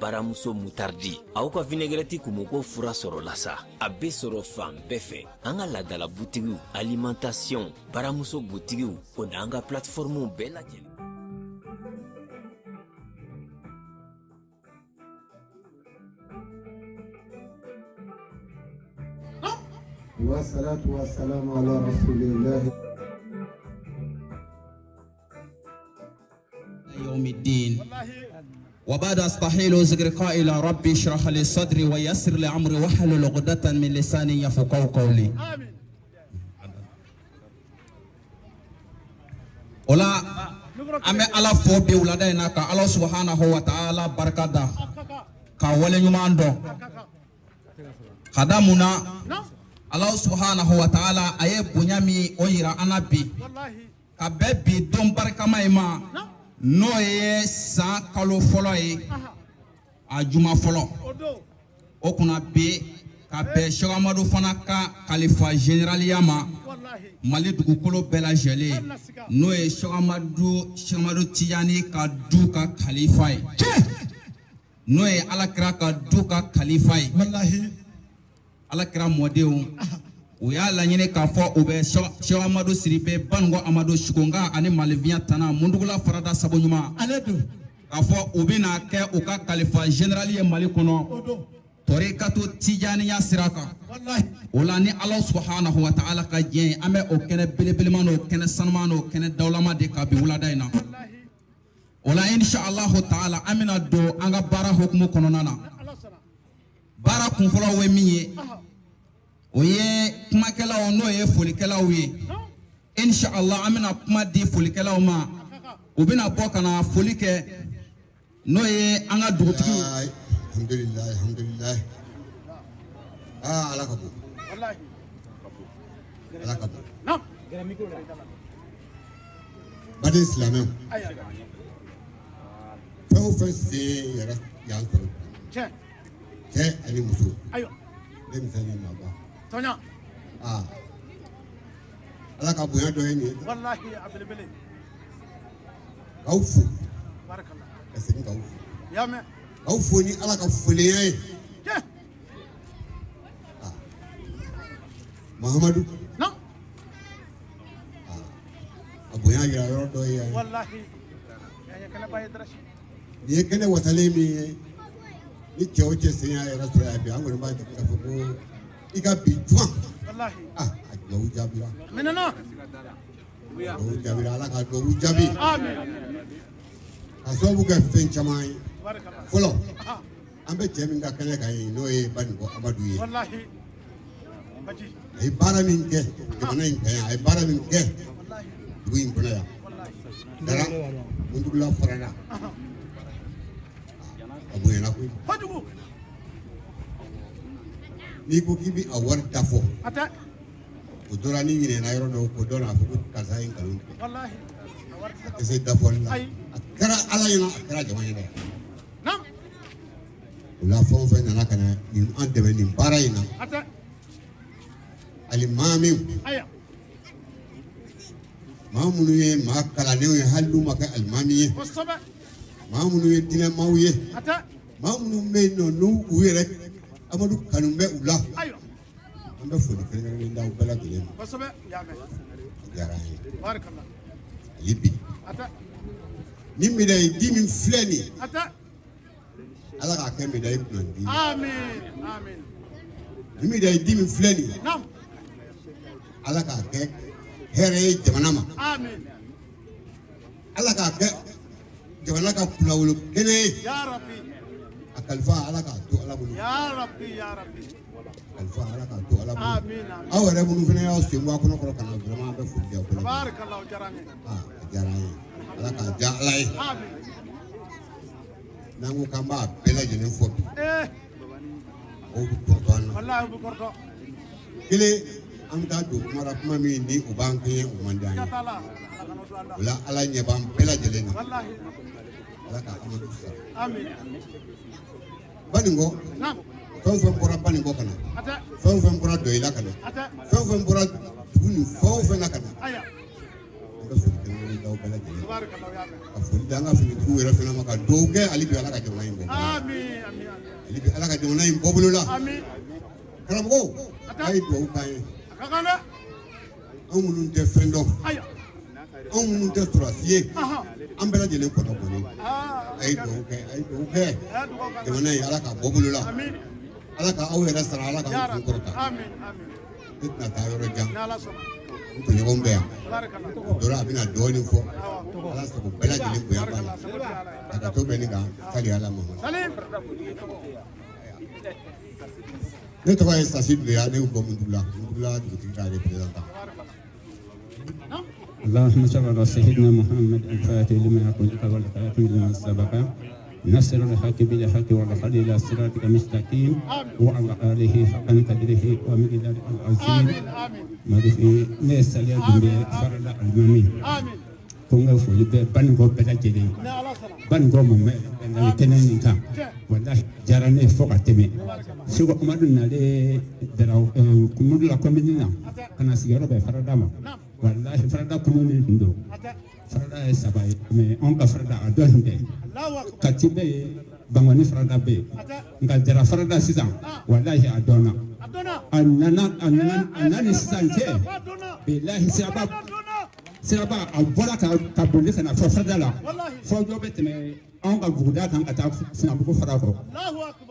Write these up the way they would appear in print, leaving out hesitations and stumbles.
Baramuso mutaridi, aw ka vinɛgɛrɛti kumuko fura sɔrɔla sa. A bɛ sɔrɔ fan bɛɛ fɛ, an ka laadala butigiw, alimentation, Baramuso butigiw, o n'an ka plateformew bɛɛ lajɛlen. والصلاة والسلام على رسول الله. يوم الدين وبعد، أستحيل ذكر قائلا: ربي اشرح لي صدري ويسر لي أمري واحلل عقدة من لساني يفقهوا قولي. O la, an bɛ Ala fo bi wulada in na, ka Ala subhanahu wa ta'ala barika da, ka wale ɲuman dɔn ka da mun na. Ala subhanahu wa ta'ala a ye bonya min o yira an na bi, ka bɛn bi don barikama in ma, n'o ye san kalo fɔlɔ ye, a juma fɔlɔ o kunna bi, ka bɛn Sɛki Amadu fana ka kalifa généraliya ma Mali dugukolo bɛɛ lajɛlen, n'o ye Sɛki Amadu Tijani ka du ka kalifa ye, n'o ye Alakira ka du ka kalifa ye. Alakira mɔdenw, u y'a laɲini k'a fɔ u bɛ Sɛki Amadu Sidibe, Banunkɔ Amadu Sukonka ani Malibiya tana Mundugula farada sabu ɲuman, k'a fɔ u bɛna kɛ u ka kalifa général ye Mali kɔnɔ, tɔrikatu Tijaniya sira kan. O la, ni Ala subhanahu wa ta'ala ka diɲɛ ye, an bɛ o kɛnɛ belebelema n'o kɛnɛ sanuman n'o kɛnɛ dawulama de kan bi wulada in na. O la, insha Allahu ta'ala, an bɛna don an ka baara hukumu kɔnɔna na. Baara kunfɔlɔ ye min ye, o ye kumakɛlaw, n'o ye folikɛlaw ye. Insha Allah, an bɛna kuma di folikɛlaw ma, u bɛna bɔ ka na foli kɛ, n'o ye an ka dugutigiw. Alhamdulilayi, alhamdulilayi. Aa, Ala ka bon, Ala ka bon. Baden silamɛw, fɛn o fɛn sen yɛrɛ yan sɔrɔ, cɛ ani muso, denmisɛn ni maaba, aa, Ala ka bonya dɔ ye nin ye. K'aw fo, ka segin k'aw fo, k'aw fo ni Ala ka folenya ye. Ah, Mahamadu, a bonya yira yɔrɔ dɔ ye yan. Nin ye kɛnɛ wasalen min ye, ni cɛ o cɛ sen y'a yɛrɛ sɔrɔ yan bi, an kɔni b'a jate k'a fɔ ko i ka bi juma, ah, a dugawu jaabira, dugawu jaabira. Ala ka dugawu jaabi ka sababu kɛ fɛn caman ye. Fɔlɔ, an bɛ cɛ min ka kɛnɛ kan yen, n'o ye Banikɔ Amadu ye, a ye baara min kɛ jamana in kan yan, a ye baara min kɛ dugu in kɔnɔ yan, dara Mundugula farala, a bonyana koyi. N'i ko k'i bɛ a wari da fɔ, o dɔ la, ni ɲinɛna yɔrɔ dɔw ko dɔ n'a fɔ ko karisa ye nkalon tigɛ, a tɛ se dafɔli la. A kɛra Ala ɲɛna, a kɛra jama ɲɛna. O la, fɛn o fɛn nana ka na nin an dɛmɛ nin baara in na, alimamiw, maa minnu ye maa kalannenw ye, hali n'u ma kɛ alimami ye, maa minnu ye diinɛmaw ye, maa minnu bɛ yen nɔ n'u u yɛrɛ Amadu kanu bɛ u la, an bɛ foli kɛrɛnkɛrɛnnen d'aw bɛɛ lajɛlen ma. A diyara an ye hali bi. Ni médaille di min filɛ nin ye, Ala k'a kɛ médaille kunnandi ye. Ni médaille di min filɛ nin ye, Ala k'a kɛ hɛrɛ ye jamana ma. Ala k'a kɛ jamana ka kunnawolo kɛnɛ ye. A kalifa, Ala k'a to Ala bolo. Kalifa, Ala k'a to Ala bolo. Aw yɛrɛ minnu fana y'aw sen bɔ a kɔnɔ kɔrɔ ka na, vraiment, an bɛ foli di aw bɛɛ lajɛlen. Aa, a diyara an ye, Ala k'a diya Ala ye. N'an ko k'an b'a bɛɛ lajɛlen fɔ bi, aw bɛ kɔrɔtɔ an na. Kelen, an bɛ taa don kuma la, kuma min ni o b'an kɛɲɛ, o man di an ye. O la, Ala ɲɛ b'an bɛɛ lajɛlen na. Ala ka Amadu sara. Banikɔ, fɛn o fɛn bɔra Banikɔ ka na, fɛn o fɛn bɔra Dɔyila ka na, fɛn o fɛn bɔra dugu nin fɛn o fɛn na ka na, an bɛ foli kɛrɛnkɛrɛnnen d'aw bɛɛ lajɛlen ma, ka foli di an ka finitigiw yɛrɛ fana ma, ka dugawu kɛ hali bi, Ala ka jamana in bɔ. Hali bi Ala ka jamana in bɔ bolo la. Karamɔgɔw, a ye dugawu k'an ye. Anw minnu tɛ fɛn dɔn, anw minnu tɛ sɔrɔdasi ye, an bɛɛ lajɛlen kɔnɔ bɔnnen. A ye dugawu kɛ, a ye dugawu kɛ. Jamana in, Ala k'a bɔ bolo la. Ala ka aw yɛrɛ sara, Ala k'aw kun kɔrɔta. Ne tɛna taa yɔrɔ jan. N tɔɲɔgɔnw bɛ yan. O dɔ la, a bɛna dɔɔnin fɔ. Ala sago, bɛɛ lajɛlen bonya b'a la. A ka to bɛ nin kan, sali Ala Mamadu. Ne tɔgɔ ye Sasi Duleya, ne bɛ bɔ Mutugula, Mutugula dugutigi ka représentant. اللهم صل على سيدنا محمد الفاتح لما أغلق والخاتم لما سبق نصر الحق بالحق والهدي إلى صراطك المستقيم وعلى آله حق قدره ومقداره العظيم. Madifi, ne ye Saliya Dunbiya, Farada Alimami. Ko n ka foli bɛ Banikɔ bɛɛ lajɛlen, Banikɔ mun bɛ nali kɛnɛ nin kan. Walahi, diyara ne ye fo ka tɛmɛ. Seko Amadu nalen Dara Mudula commune na ka na sigiyɔrɔ bɛn Farada ma. Walahi, Farada kumunen tun don. Farada ye saba ye, mais anw ka Farada a dɔ tun tɛ. Kati bɛ yen, Bangɔni Farada bɛ yen, nka Jara Farada sisan, walahi, a dɔnna. A nana, a nana, a nana ni sisan cɛ, bilahi, siraba a bɔra ka boli ka na fɔ Farada la, fɔ dɔ bɛ tɛmɛ anw ka buguda kan ka taa Sinabugu fara kɔ.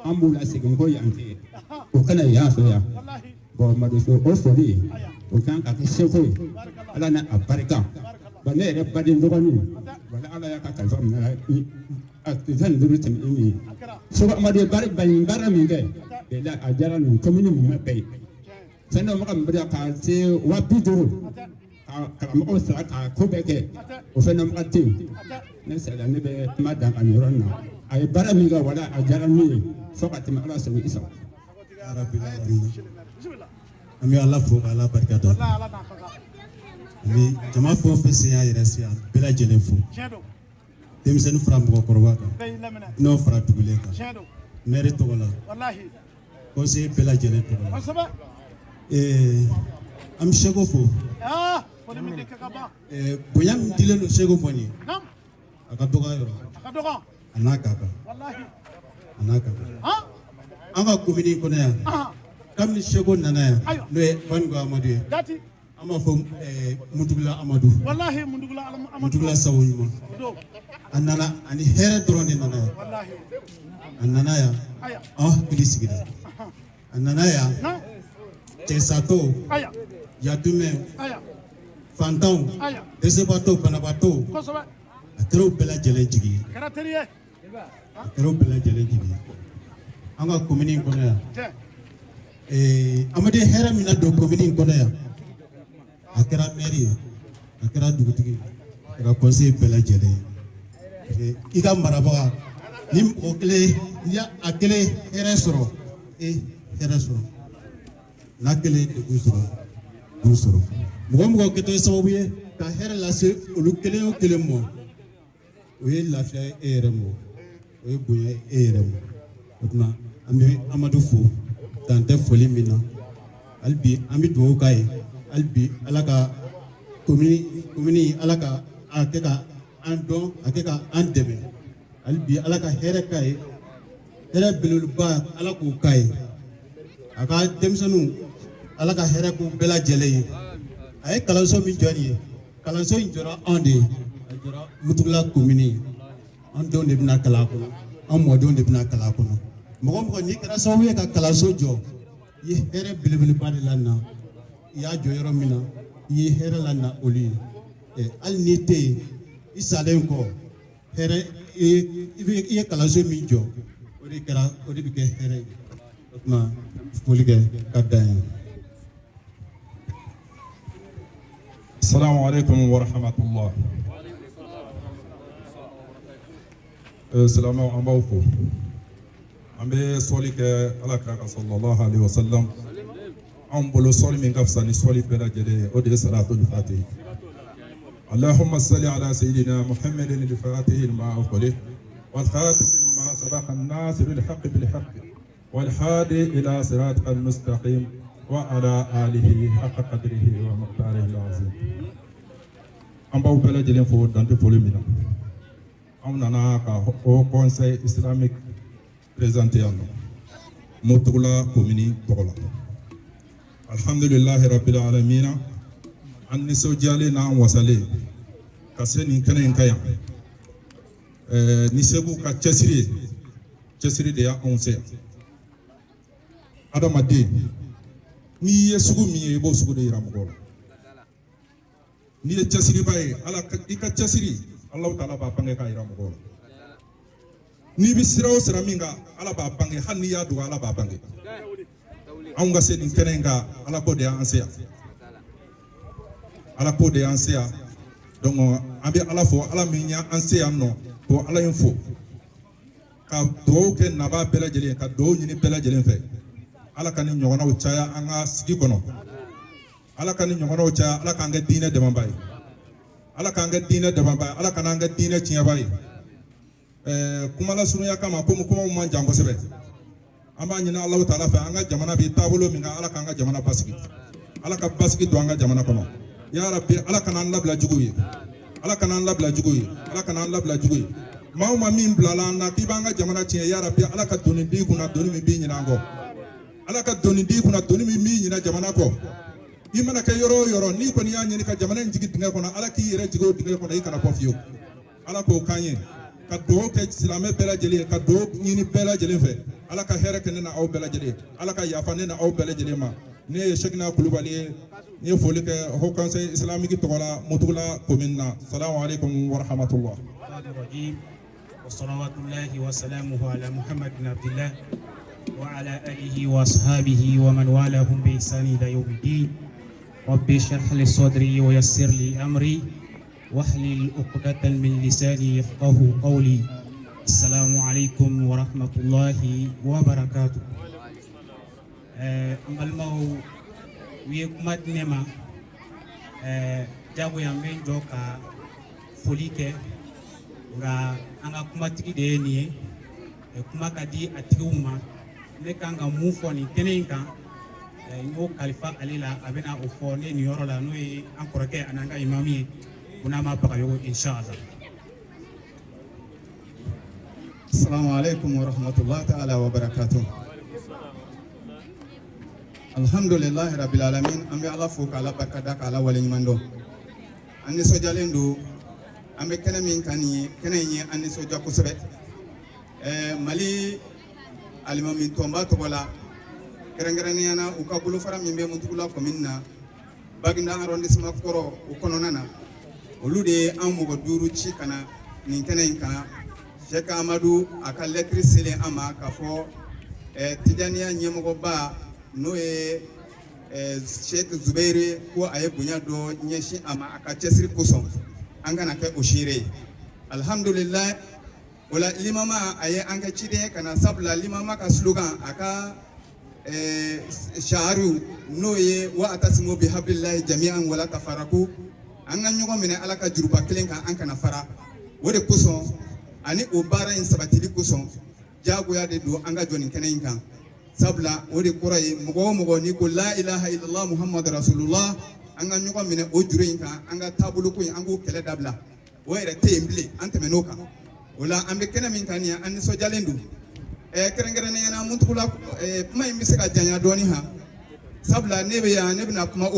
An b'u lasegin ko yan tɛ, o kana yan fɛ yan. Bon, Madiso, o foli o kan ka kɛ seko ye, Ala n'a a barika. Bon, ne yɛrɛ baden dɔgɔnin, wala Ala y'a ka kalifa minɛ a tile 15 tɛmɛ i min ye. Seko Amadu ye baara baara min kɛ, bilahi, a diyara nin commune mun bɛɛ ye. Fɛn dɔ mɔgɔ min bɛ ka se 50 000 ka karamɔgɔw sara ka ko bɛɛ kɛ, o fɛn dɔ mɔgɔ tɛ yen. Ne sariya, ne bɛ kuma dan ka nin yɔrɔ in na. A ye baara min kɛ, wala a diyara min ye fo ka tɛmɛ. Ala sago i sago. An bɛ Ala fo k'Ala barika da. An bɛ jama fɛn o fɛn sen y'a yɛrɛ se yan, bɛɛ lajɛlen fo, denmisɛnnin fara mɔgɔkɔrɔba kan, n'o fara dugulen kan, maire tɔgɔ la, conseiller bɛɛ lajɛlen tɔgɔ la. An bɛ Seko fo. Bonya min dilen don Seko ma nin ye, a ka dɔgɔ a yɔrɔ, a n'a ka kan, a n'a ka kan. An ka commune kɔnɔ yan, kabini Seko nana yan, n'o ye Banikɔ Amadu ye, an b'a fɔ Mutugula Amadu, Mutugula sago ɲuman. A nana ani hɛrɛ dɔrɔn de nana yan. A nana yan, an hakili sigira. A nana yan, cɛsatɔw, yatimɛ, fantanw, dɛsɛbaatɔw, banabaatɔw, a kɛra o bɛɛ lajɛlen jigi ye, a kɛra o bɛɛ lajɛlen jigi ye an ka commune in kɔnɔ yan. Amadu ye hɛrɛ min na don commune in kɔnɔ yan, a kɛra maire ye, a kɛra dugutigi ye, a kɛra conseiller bɛɛ lajɛlen ye. I ka marabaga ni mɔgɔ kelen, n'i y'a a kelen hɛrɛ sɔrɔ, e hɛrɛ sɔrɔ, n'a kelen degun sɔrɔ, degun sɔrɔ. Mɔgɔ mɔgɔ kɛtɔ ye sababu ye ka hɛrɛ lase olu kelen o kelen ma, o ye lafiya ye e yɛrɛ ma, o ye bonya ye e yɛrɛ ma. O tuma, an bɛ Amadu fo dan tɛ foli min na. Hali bi, an bɛ dugawu k'a ye. Hali bi, Ala ka commune, Ala ka a kɛ ka an dɔn, a kɛ ka an dɛmɛ. Hali bi, Ala ka hɛrɛ k'a ye, hɛrɛ belebeleba, Ala k'o k'a ye. A ka denmisɛnninw, Ala ka hɛrɛ k'u bɛɛ lajɛlen ye. A ye kalanso min jɔ nin ye, kalanso in jɔra anw de ye, a jɔra Mutugula commune ye. An denw de bɛna kalan a kɔnɔ, an mɔdenw de bɛna kalan a kɔnɔ. Mɔgɔ mɔgɔ n'i kɛra sababu ye ka kalanso jɔ, i ye hɛrɛ belebeleba de la na. I y'a jɔ yɔrɔ min na, i ye hɛrɛ la na olu ye. Hali n'i tɛ yen, i salen kɔ, hɛrɛ i ye kalanso min jɔ, o de kɛra, o de bɛ kɛ hɛrɛ ye. O tuma, foli kɛ ka dan yan. السلام عليكم ورحمة الله. Silamɛw, an b'aw fo. An bɛ sɔli kɛ Ala kira kan, sallallahu alaihi wa sallam. Anw bolo, sɔli min ka fisa ni sɔli bɛɛ lajɛlen ye, o de ye salatul fatihi. اللهم صل على سيدنا محمد الفاتح لما أغلق والخاتم لما سبق الناصر الحق بالحق والهادي إلى صراطك المستقيم وعلى آله حق قدره ومقداره العظيم. An b'aw bɛɛ lajɛlen fo dan tɛ foli min na. Anw nana ka Haut Conseil islamique présenté yan nɔ Mutugula komini tɔgɔ la. Alhamdulilahi rabbil alamina, an nisɔndiyalen n'an wasalen ka se nin kɛnɛ in kan yan. Ni Segu ka cɛsiri ye, cɛsiri de y'anw se yan. Adamaden, n'i ye sugu min ye, i b'o sugu de yira mɔgɔw la. N'i ye cɛsiriba ye, Ala i ka cɛsiri, Alahu taala b'a bange k'a yira mɔgɔw la. N'i bɛ sira o sira min kan, Ala b'a bange. Hali n'i y'a dogo, Ala b'a bange. Anw ka se nin kɛnɛ in kan, Ala ko de y'an se yan, Ala ko de y'an se yan. Donc an bɛ Ala fo, Ala min y'an se yan nɔ, k'o Ala in fo, ka dugawu kɛ nabaa bɛɛ lajɛlen, ka dugawu ɲini bɛɛ lajɛlen fɛ. Ala ka ni ɲɔgɔnnaw caya an ka sigi kɔnɔ, Ala ka ni ɲɔgɔnnaw caya. Ala k'an kɛ diinɛ dɛmɛba ye, Ala k'an kɛ diinɛ dɛmɛba ye, Ala kan'an kɛ diinɛ tiɲɛba ye. Kuma lasurunya kama, komi kumaw man jan kosɛbɛ, an b'a ɲini Alahu taala fɛ, an ka jamana bɛ taabolo min kan, Ala k'an ka jamana basigi, Ala ka basigi don an ka jamana kɔnɔ. Ya Rabbi, Ala kana an labila jugu ye, Ala kana an labila jugu ye, Ala kana an labila jugu ye. Maa o maa min bilala an na k'i b'an ka jamana tiɲɛ, ya Rabbi, Ala ka doni b'i kunna, doni min b'i ɲinɛ an kɔ. Ala ka doni b'i kunna, doni min b'i ɲinɛ jamana kɔ. I mana kɛ yɔrɔ o yɔrɔ, n'i kɔni y'a ɲini ka jamana in jigin dingɛ kɔnɔ, Ala k'i yɛrɛ jigin o dingɛ kɔnɔ, i kana bɔ fiyewu. Ala k'o k'an ye. Ka dugawu kɛ silamɛ bɛɛ lajɛlen ye, ka dugawu ɲini bɛɛ lajɛlen fɛ. Ala ka hɛrɛ kɛ ne na aw bɛɛ lajɛlen ye, Ala ka yafa ne na aw bɛɛ lajɛlen ma. Ne ye Sekina Kulubali ye, n ye foli kɛ Haut Conseil islamique tɔgɔ la, Mutugula commune na. Salamu aleykum wa rahmatullah. وصلوات الله وسلامه على محمد بن عبد الله وعلى آله وأصحابه ومن والاهم بإحسان إلى يوم الدين. رب اشرح لي صدري ويسر لي أمري واحلل عقدة من لساني يفقه قولي. السلام عليكم ورحمة الله وبركاته. N balimaw, u ye kuma di ne ma, jagoya n bɛ n jɔ ka foli kɛ, nka an ka kumatigi de ye nin ye. Kuma ka di a tigiw ma. Ne kan ka mun fɔ nin kɛnɛ in kan, n y'o kalifa ale la, a bɛna o fɔ ne nin yɔrɔ la, n'o ye an kɔrɔkɛ ani an ka imamu ye, Bunama Bagayogo, inshallah. Assalamu alaikum wa rahmatullahi ta'ala wa barakatuh. Alhamdulillahi rabbil alamin, an bɛ Ala fo k'Ala barika da, k'Ala waleɲuman dɔn. An nisɔndiyalen don an bɛ kɛnɛ min kan nin ye, kɛnɛ in ye an nisɔndiya kosɛbɛ. Mali alimami tɔnba tɔgɔ la, kɛrɛnkɛrɛnnenya na u ka bolofara min bɛ Mutugula commune na, Baginda arrondissement kɔrɔ o kɔnɔna na, olu de ye an mɔgɔ 5 ci ka na nin kɛnɛ in kan. Cheikh Amadu a ka lɛtiri selen an ma k'a fɔ Tijaniya ɲɛmɔgɔba, n'o ye Sheikh Zubairu, ko a ye bonya dɔ ɲɛsin a ma a ka cɛsiri kosɔn, an kana kɛ o seere ye. Alhamdulilayi, o la limama a ye an kɛ ciden ye ka na, sabula limama ka slogan, a ka shahariw, n'o ye wa atasimu bi hablillahi jami'an wala tafaraku, an ka ɲɔgɔn minɛ Ala ka juruba kelen kan, an kana fara. O de kosɔn ani o baara in sabatili kosɔn, diyagoya de don an ka jɔ nin kɛnɛ in kan, sabula o de kɔrɔ ye mɔgɔ o mɔgɔ n'i ko la ilaha illallah muhammadu rasulullah, an ka ɲɔgɔn minɛ o juru in kan, an ka taabolo ko in, an k'o kɛlɛ dabila, o yɛrɛ tɛ yen bilen, an tɛmɛn'o kan. O la an bɛ kɛnɛ min kan nin ye, an nisɔndiyalen don. Kɛrɛnkɛrɛnnenya la Mutugula, kuma in bɛ se ka janya dɔɔni han, sabula ne bɛ yan, ne bɛna kuma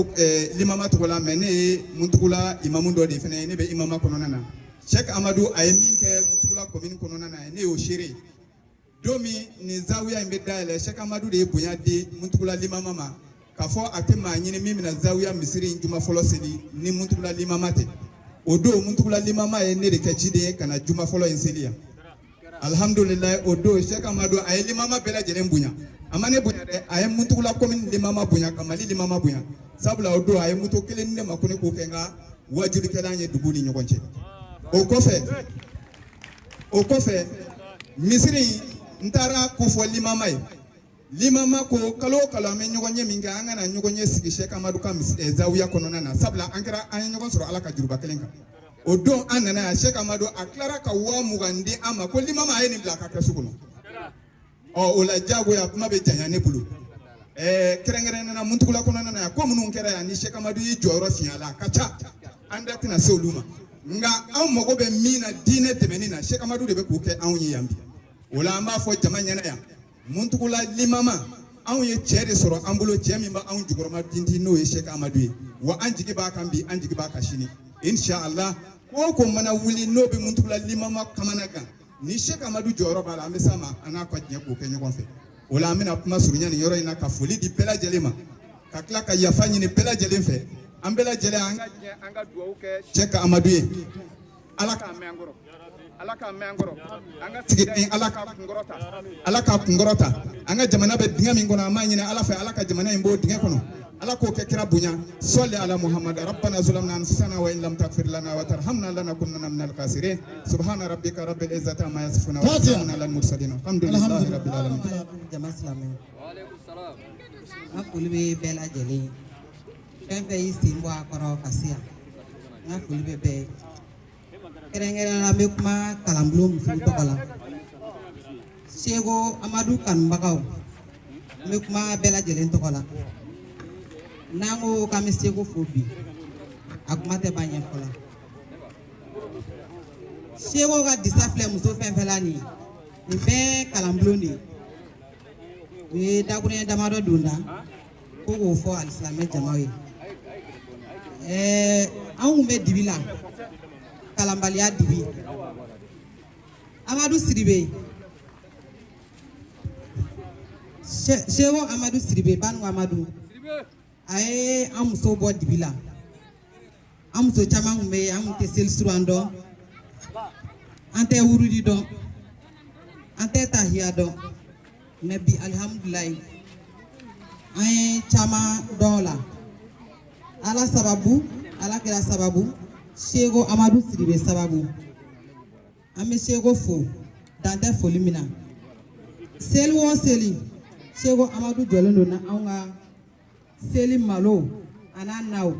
limama tɔgɔ la, mɛ ne ye Mutugula imamu dɔ de fana ye, ne bɛ imama kɔnɔna na. Cheikh Amadu a ye min kɛ Mutugula commune kɔnɔna na, ne y'o seere ye. Don min nin zawiya in bɛ dayɛlɛ, Cheikh Amadu de ye bonya di Mutugula limama ma k'a fɔ a tɛ maa ɲini min bɛna zawiya misiri in juma fɔlɔ seli ni Mutugula limama tɛ. O don Mutugula limama ye ne de kɛ ciden ye ka na juma fɔlɔ in seli yan. Alhamdulilayi, o don Cheikh Amadu a ye limama bɛɛ lajɛlen bonya, a ma ne bonya dɛ, a ye Mutugula commune limama bonya, ka Mali limama bonya, sabula o don a ye moto kelen di ne ma ko ne k'o kɛ n ka wajulikɛlan ye dugu ni ɲɔgɔn cɛ. O kɔfɛ misiri in, n taara ko fɔ limama ye. Limama ko kalo o kalo an bɛ ɲɔgɔn ye min kɛ, an kana ɲɔgɔn ye sigi Cheikh Amadu ka zawiya kɔnɔna na, sabula an kɛra an ye ɲɔgɔn sɔrɔ Ala ka juruba kelen kan. O don an nana yan, Cheikh Amadu a tilara ka 20,000 di an ma ko limama a ye nin bila a ka kɛsu kɔnɔ. Ɔ o la diyagoya kuma bɛ janya ne bolo. Kɛrɛnkɛrɛnnenya la Mutugula kɔnɔna na yan, ko minnu kɛra yan ni Cheikh Amadu y'i jɔyɔrɔ fiɲɛ la, a ka ca, an da tɛna se olu ma, nka anw mago bɛ min na diinɛ dɛmɛni na, Cheikh Amadu de bɛ k'o kɛ anw ye yan bi. O la an b'a fɔ jama ɲɛna yan, Muntugula limama, anw ye cɛ de sɔrɔ an bolo, cɛ min b'anw jukɔrɔma tintin, n'o ye Sɛki Amadu ye. Wa an jigi b'a kan bi, an jigi b'a kan sini, inshallah. Ko o ko mana wuli n'o bɛ Muntugula limama kamana gan, ni Sɛki Amadu jɔyɔrɔ b'a la, an bɛ s'a ma, an n'a ka jɛ k'o kɛ ɲɔgɔn fɛ. O la an bɛna kuma surunya nin yɔrɔ in na, ka foli di bɛɛ lajɛlen ma, ka tila ka yafa ɲini bɛɛ lajɛlen fɛ. An bɛɛ lajɛlen, an ka jɛ an ka dugawu kɛ Sɛki Amadu ye. Ala k'a mɛn an kɔrɔ, Ala k'a mɛn an kɔrɔ. An ka sigida in, Ala k'a kunkɔrɔta, Ala k'a kunkɔrɔta. An ka jamana bɛ dingɛ min kɔnɔ, an b'a ɲini Ala fɛ, Ala ka jamana in b'o dingɛ kɔnɔ, Ala k'o kɛ kira bonya. Sɔli ala Muhammad. Rabbana zalamna anfusana wa in lam taghfir lana wa tarhamna lanakunanna minal khasirin. Subhana rabbika rabbil izzati amma yasifuna wa salamun alal mursalin, alhamdulillahi rabbil alamin. Jama silamɛ, n ka foli bɛ bɛɛ lajɛlen ye. Fɛn fɛn y'i sen bɔ a kɔrɔ ka se yan, n ka foli bɛ bɛɛ ye. Kɛrɛnkɛrɛnnenya la, n bɛ kuma kalanbulon musow tɔgɔ la, Seko Amadu kanubagaw, n bɛ kuma bɛɛ lajɛlen tɔgɔ la. N'an ko k'an bɛ Seko fo bi, a kuma tɛ ban ɲɛfɔ la. Seko ka disa filɛ muso fɛn fɛn la nin ye, nin bɛɛ kalanbulon de ye. U ye dakuruɲɛ damadɔ don da ko k'o fɔ alisilamɛ jamaw ye. Anw kun bɛ dibi la, kalanbaliya dibi. Amadu Sidibe, Seko Amadu Sidibe, Banu Amadu, a ye an musow bɔ dibi la. An muso caman kun bɛ yen, an kun tɛ seli suran dɔn, an tɛ wurudi dɔn, an tɛ tahiya dɔn. Mais bi, alihamudulilayi, an ye caman dɔn o la. Ala sababu, Ala kɛra sababu, Seko Amadu Sidibe sababu. An bɛ Seko fo dan tɛ foli min na. Seli o seli, Seko Amadu jɔlen don na anw ka seli malo a n'a naw.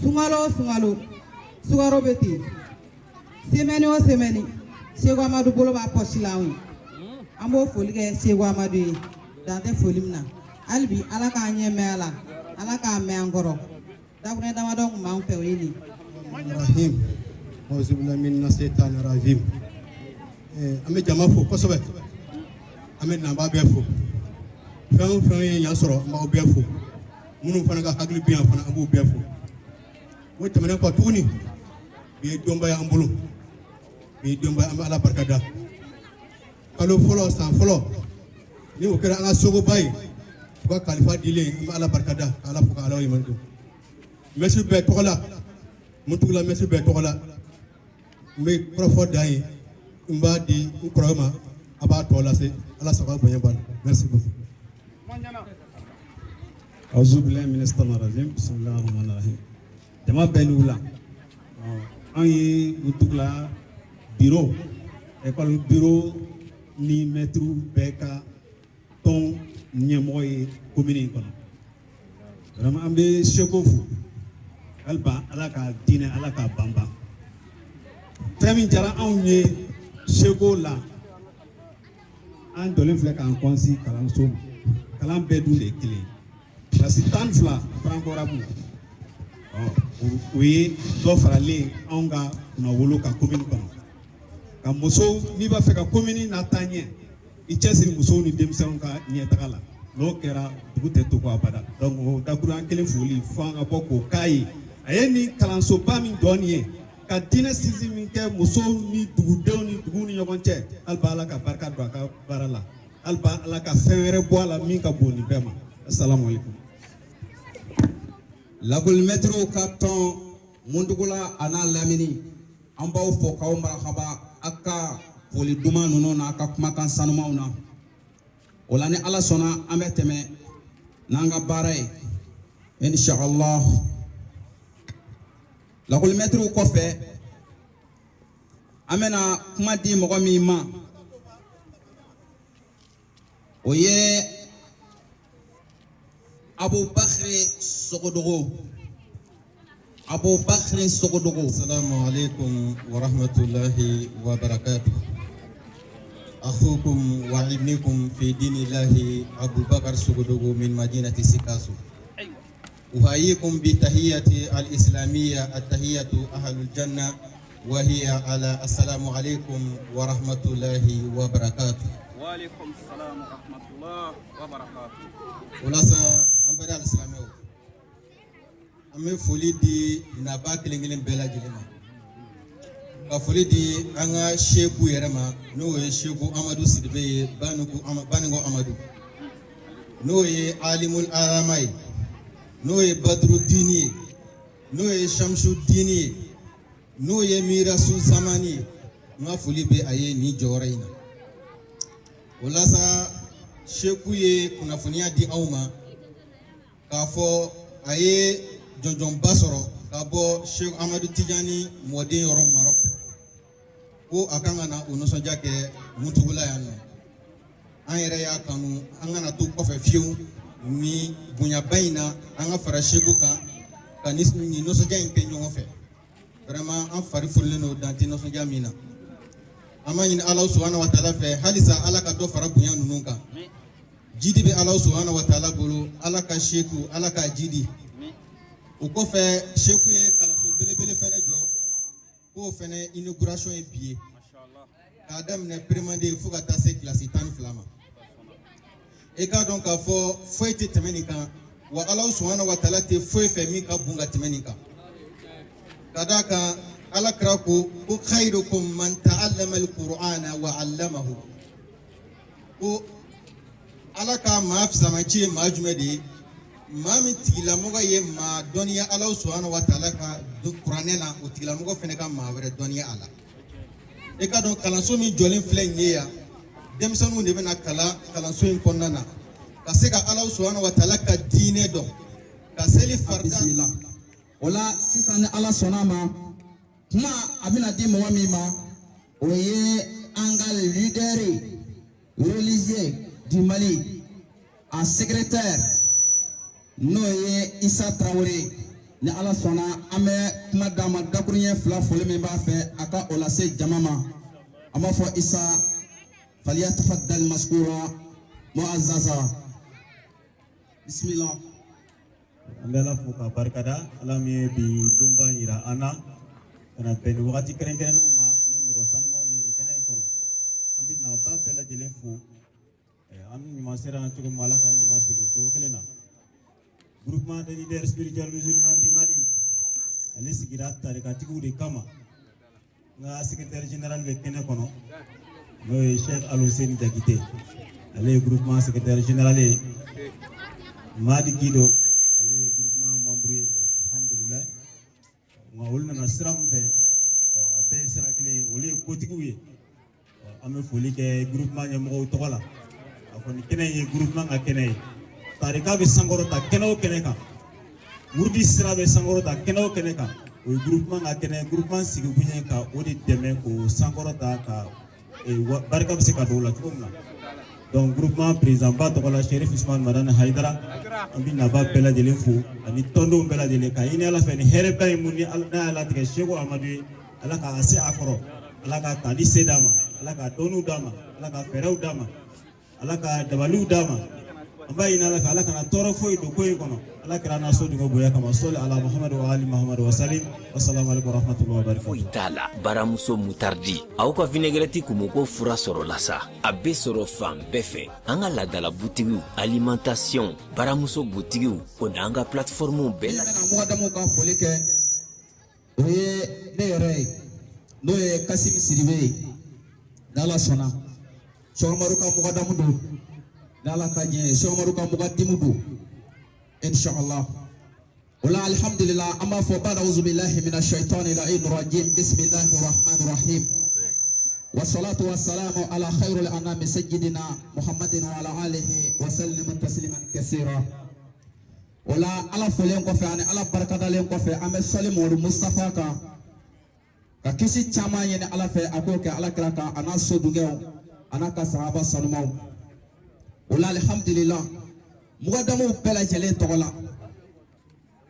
Sunkalo o sunkalo, sukaro bɛ ten. Semaine o semaine, Seko Amadu bolo b'a pɔsi la anw ye. An b'o foli kɛ Seko Amadu ye dan tɛ foli min na. Hali bi, Ala k'an ɲɛ mɛn a la, Ala k'a mɛn an kɔrɔ. Dakuruɲɛ damadɔ kun b'an fɛ, o ye nin. Rahim auzubillahi mina shaitani rajim. An bɛ jama fo kosɛbɛ, an bɛ nabaa bɛɛ fo. Fɛn o fɛn ye yan sɔrɔ, an b'aw bɛɛ fo. Minnu fana ka hakili bɛ yan fana, an b'u bɛɛ fo. O tɛmɛnen kɔ tuguni, bi ye donba ye an bolo, bi ye donba ye, an bɛ Ala barika da. Kalo fɔlɔ, san fɔlɔ ni o kɛra an ka sogoba ye, u ka kalifa dilen, an bɛ Ala barika da, ka Ala fo, ka Ala waleɲuman dɔn. Mɛsi bɛɛ tɔgɔ la, Muntugula mɛsi bɛɛ tɔgɔ la, n bɛ kɔrɔfɔ dan ye, n b'a di n kɔrɔkɛ ma, a b'a tɔ lase. Ala sago bonya b'a la. Merci beaucoup. Auzubillahi mina shaitani rajim, bismillahi rahmani rahim. Jama bɛɛ ni wula. Anw ye Muntugula bureau, école bureau ni mɛtiriw bɛɛ ka tɔn ɲɛmɔgɔ ye commune in kɔnɔ. Vraiment, an bɛ Seko fo haliba, Ala ka diinɛ, Ala k'a banban. Fɛn min diyara anw ye Seko la, an jɔlen filɛ k'an kɔnsi kalanso ma. Kalan bɛɛ dun de ye kelen ye. Kilasi 12 franco arabe, o ye dɔ faralen anw ka kunnawolo kan commune kɔnɔ. Ka musow, n'i b'a fɛ ka commune lataa ɲɛ, i cɛsiri musow ni denmisɛnw ka ɲɛtaga la. N'o kɛra, dugu tɛ to kɔ abada. Donc o dakurunya kelen foli fo an ka bɔ k'o k'a ye. A ye nin kalansoba min jɔ nin ye, ka diinɛ sinsin min kɛ musow ni dugudenw ni duguw ni ɲɔgɔn cɛ, hali Ala ka barika don a ka baara la, hali Ala ka fɛn wɛrɛ bɔ a la min ka bon nin bɛɛ ma. Asalamu alaikum. Lakɔlimɛtiriw ka tɔn Muntugula a n'a lamini, an b'aw fo k'aw marahaba a ka foli duman ninnu n'a ka kumakan sanumanw na. O la, ni Ala sɔnna, an bɛ tɛmɛ n'an ka baara ye, inshallah. Lakɔlimɛtiriw kɔfɛ, an bɛna kuma di mɔgɔ min ma, o ye Abubakari Sogodogo, Abubakari Sogodogo. السلام عليكم ورحمة الله وبركاته. أخوكم وابنكم في دين الله أبو بكر سقدوغو من مدينة سيكاسو. أحييكم بتحية الإسلامية، التحية أهل الجنة. وهي على السلام عليكم ورحمة الله وبركاته. وعليكم السلام ورحمة الله وبركاته. O la sa, an bɛɛ alisilamɛw, an bɛ foli di naba kelen kelen bɛɛ lajɛlen ma, ka foli di an ka seku yɛrɛ ma, n'o ye Seku Amadu Sidibe ye, Baninko Amadu, n'o ye Alimul Arama ye, n'o ye Badurudini ye, n'o ye Shamsudini ye, n'o ye Mirasu Zamani ye. N ka foli bɛ a ye nin jɔyɔrɔ in na. O la sa, seku ye kunnafoniya di anw ma k'a fɔ a ye jɔnjɔnba sɔrɔ ka bɔ Seku Amadu Tijani mɔden yɔrɔ Marɔku, ko a kan ka na o nisɔndiya kɛ Muntugula yan nɔ. An yɛrɛ y'a kanu an kana to kɔfɛ fiyewu ni bonyaba in na, an ka fara seku kan ka nin nisɔndiya in kɛ ɲɔgɔn fɛ. Vraiment, an fari folilen don dan tɛ nisɔndiya min na. An b'a ɲini Ala subahana wa taala fɛ halisa, Ala ka dɔ fara bonya ninnu kan. Jidi bɛ Ala subahana wa taala bolo. Ala ka seku, Ala ka jidi. O kɔfɛ, seku ye kalanso belebele fɛnɛ jɔ, k'o fɛnɛ inauguration ye bi ye, k'a daminɛ première fo ka taa se kilasi 12 ma. I k'a dɔn k'a fɔ foyi tɛ tɛmɛ nin kan wa. Ala subahana wa taala tɛ foyi fɛ min ka bon ka tɛmɛ nin kan, ka d'a kan Ala kira ko ko khairukum man ta'allama al-Qur'ana wa 'allamahu, ko Ala ka maa fisamanci ye maa jumɛn de ye? Maa min tigilamɔgɔ ye maa dɔnniya Ala subahana wa taala ka kuranɛ na, o tigilamɔgɔ fana ka maa wɛrɛ dɔnniya a la. I ka dɔn kalanso min jɔlen filɛ nin ye yan, denmisɛnninw de bɛna kalan kalanso in kɔnɔna na ka se ka Ala subahana wa taala ka diinɛ dɔn, ka seli farida. Bisimila. O la sisan, ni Ala sɔnna a ma, kuma a bɛna di mɔgɔ min ma, o ye an ka leader religieux du Mali, a secrétaire, n'o ye Isa Tarawele. Ni Ala sɔnna, an bɛ kuma d'a ma dakuruɲɛ fila. Foli min b'a fɛ a ka o lase jama ma, an b'a fɔ Isa falyatafaddal mashkura mu'azzaza, bismillah. An bɛ Ala fo ka barikada, Ala min ye bi donba yira an na ka na bɛn ni wagati kɛrɛnkɛrɛnnenw ma ni mɔgɔ sanumaw ye nin kɛnɛ in kɔnɔ. An bɛ naba bɛɛ lajɛlen fo. An ɲuman sera yan cogo min, Ala k'an ɲuman segin o cogo kelen na. Groupement des leaders spirituels musulmans du Mali, ale sigira tarikatigiw de kama. N ka secrétaire général bɛ kɛnɛ kɔnɔ, n'o ye Cheikh Alhussein Jakite, ale ye groupement secrétaire général ye. Madi Gido, ale ye groupement membre ye. Alhamdulilayi, nka olu nana sira min fɛ, a bɛɛ ye sira kelen ye, olu ye kotigiw ye. An bɛ foli kɛ groupement ɲɛmɔgɔw tɔgɔ la. A kɔni kɛnɛ in ye groupement ka kɛnɛ ye. Tarika bɛ sankɔrɔta kɛnɛ o kɛnɛ kan, murudi sira bɛ sankɔrɔta kɛnɛ o kɛnɛ kan, o ye groupement ka kɛnɛ. Groupement sigikun ye ka o de dɛmɛ k'o sankɔrɔta, ka barika bɛ se ka don o la cogo min na. Donc groupement président ba tɔgɔ la, Sherif Usman Madani Hayidara, an bɛ naba bɛɛ lajɛlen fo ani tɔndenw bɛɛ lajɛlen, ka ɲini Ala fɛ ni hɛrɛba ye mun ni n'a y'a latigɛ Seko Amadu ye, Ala k'a se a kɔrɔ, Ala ka tali se d'a ma, Ala ka dɔnniw d'a ma, Ala ka fɛɛrɛw d'a ma, Ala ka dabaliw d'a ma. An b'a ɲini Ala fɛ, Ala kana tɔɔrɔ foyi don ko in kɔnɔ, Ala kɛra n'a so dungɔ bonya kama. Sɔli ala Muhamadu wa ali Muhamadu wa salim. Wasalamu alaikum warahmatullahi wabarakatuh. Foyi t'a la. Baramuso mutardi, aw ka vinaigrette kumoko fura sɔrɔla sa. A bɛ sɔrɔ fan bɛɛ fɛ, an ka ladala butigiw, alimentation, baramuso butigiw, o n'an ka plateformew bɛɛ la. Min bɛna mɔgɔdamuw ka foli kɛ, o ye ne yɛrɛ ye, n'o ye Kasimi Sidibe ye. N'Ala sɔnna, Sɔgɔmaru ka mɔgɔdamu don. N'Ala ka diɲɛ ye, Sɔgɔmaru ka mɔgɔdimu don, inshallah. O la alhamdulillah, an b'a fɔ bada auzubillahi mina shaitani la'in rajim, bismillahi rahmani rahim, wassalatu wassalamu ala khairil anami sayyidina Muhammadin wa ala alihi wa sallam tasliman kasira. O la Ala folen kɔfɛ ani Ala barikadalen kɔfɛ, an bɛ sɔli Mamadu Mustafa kan, ka kisi caman ɲini Ala fɛ a k'o kɛ Ala kira kan, a n'a sodunkɛw, a n'a ka sahaba sanumaw. O la alihamudulila, mɔgɔdamuw bɛɛ lajɛlen tɔgɔ la,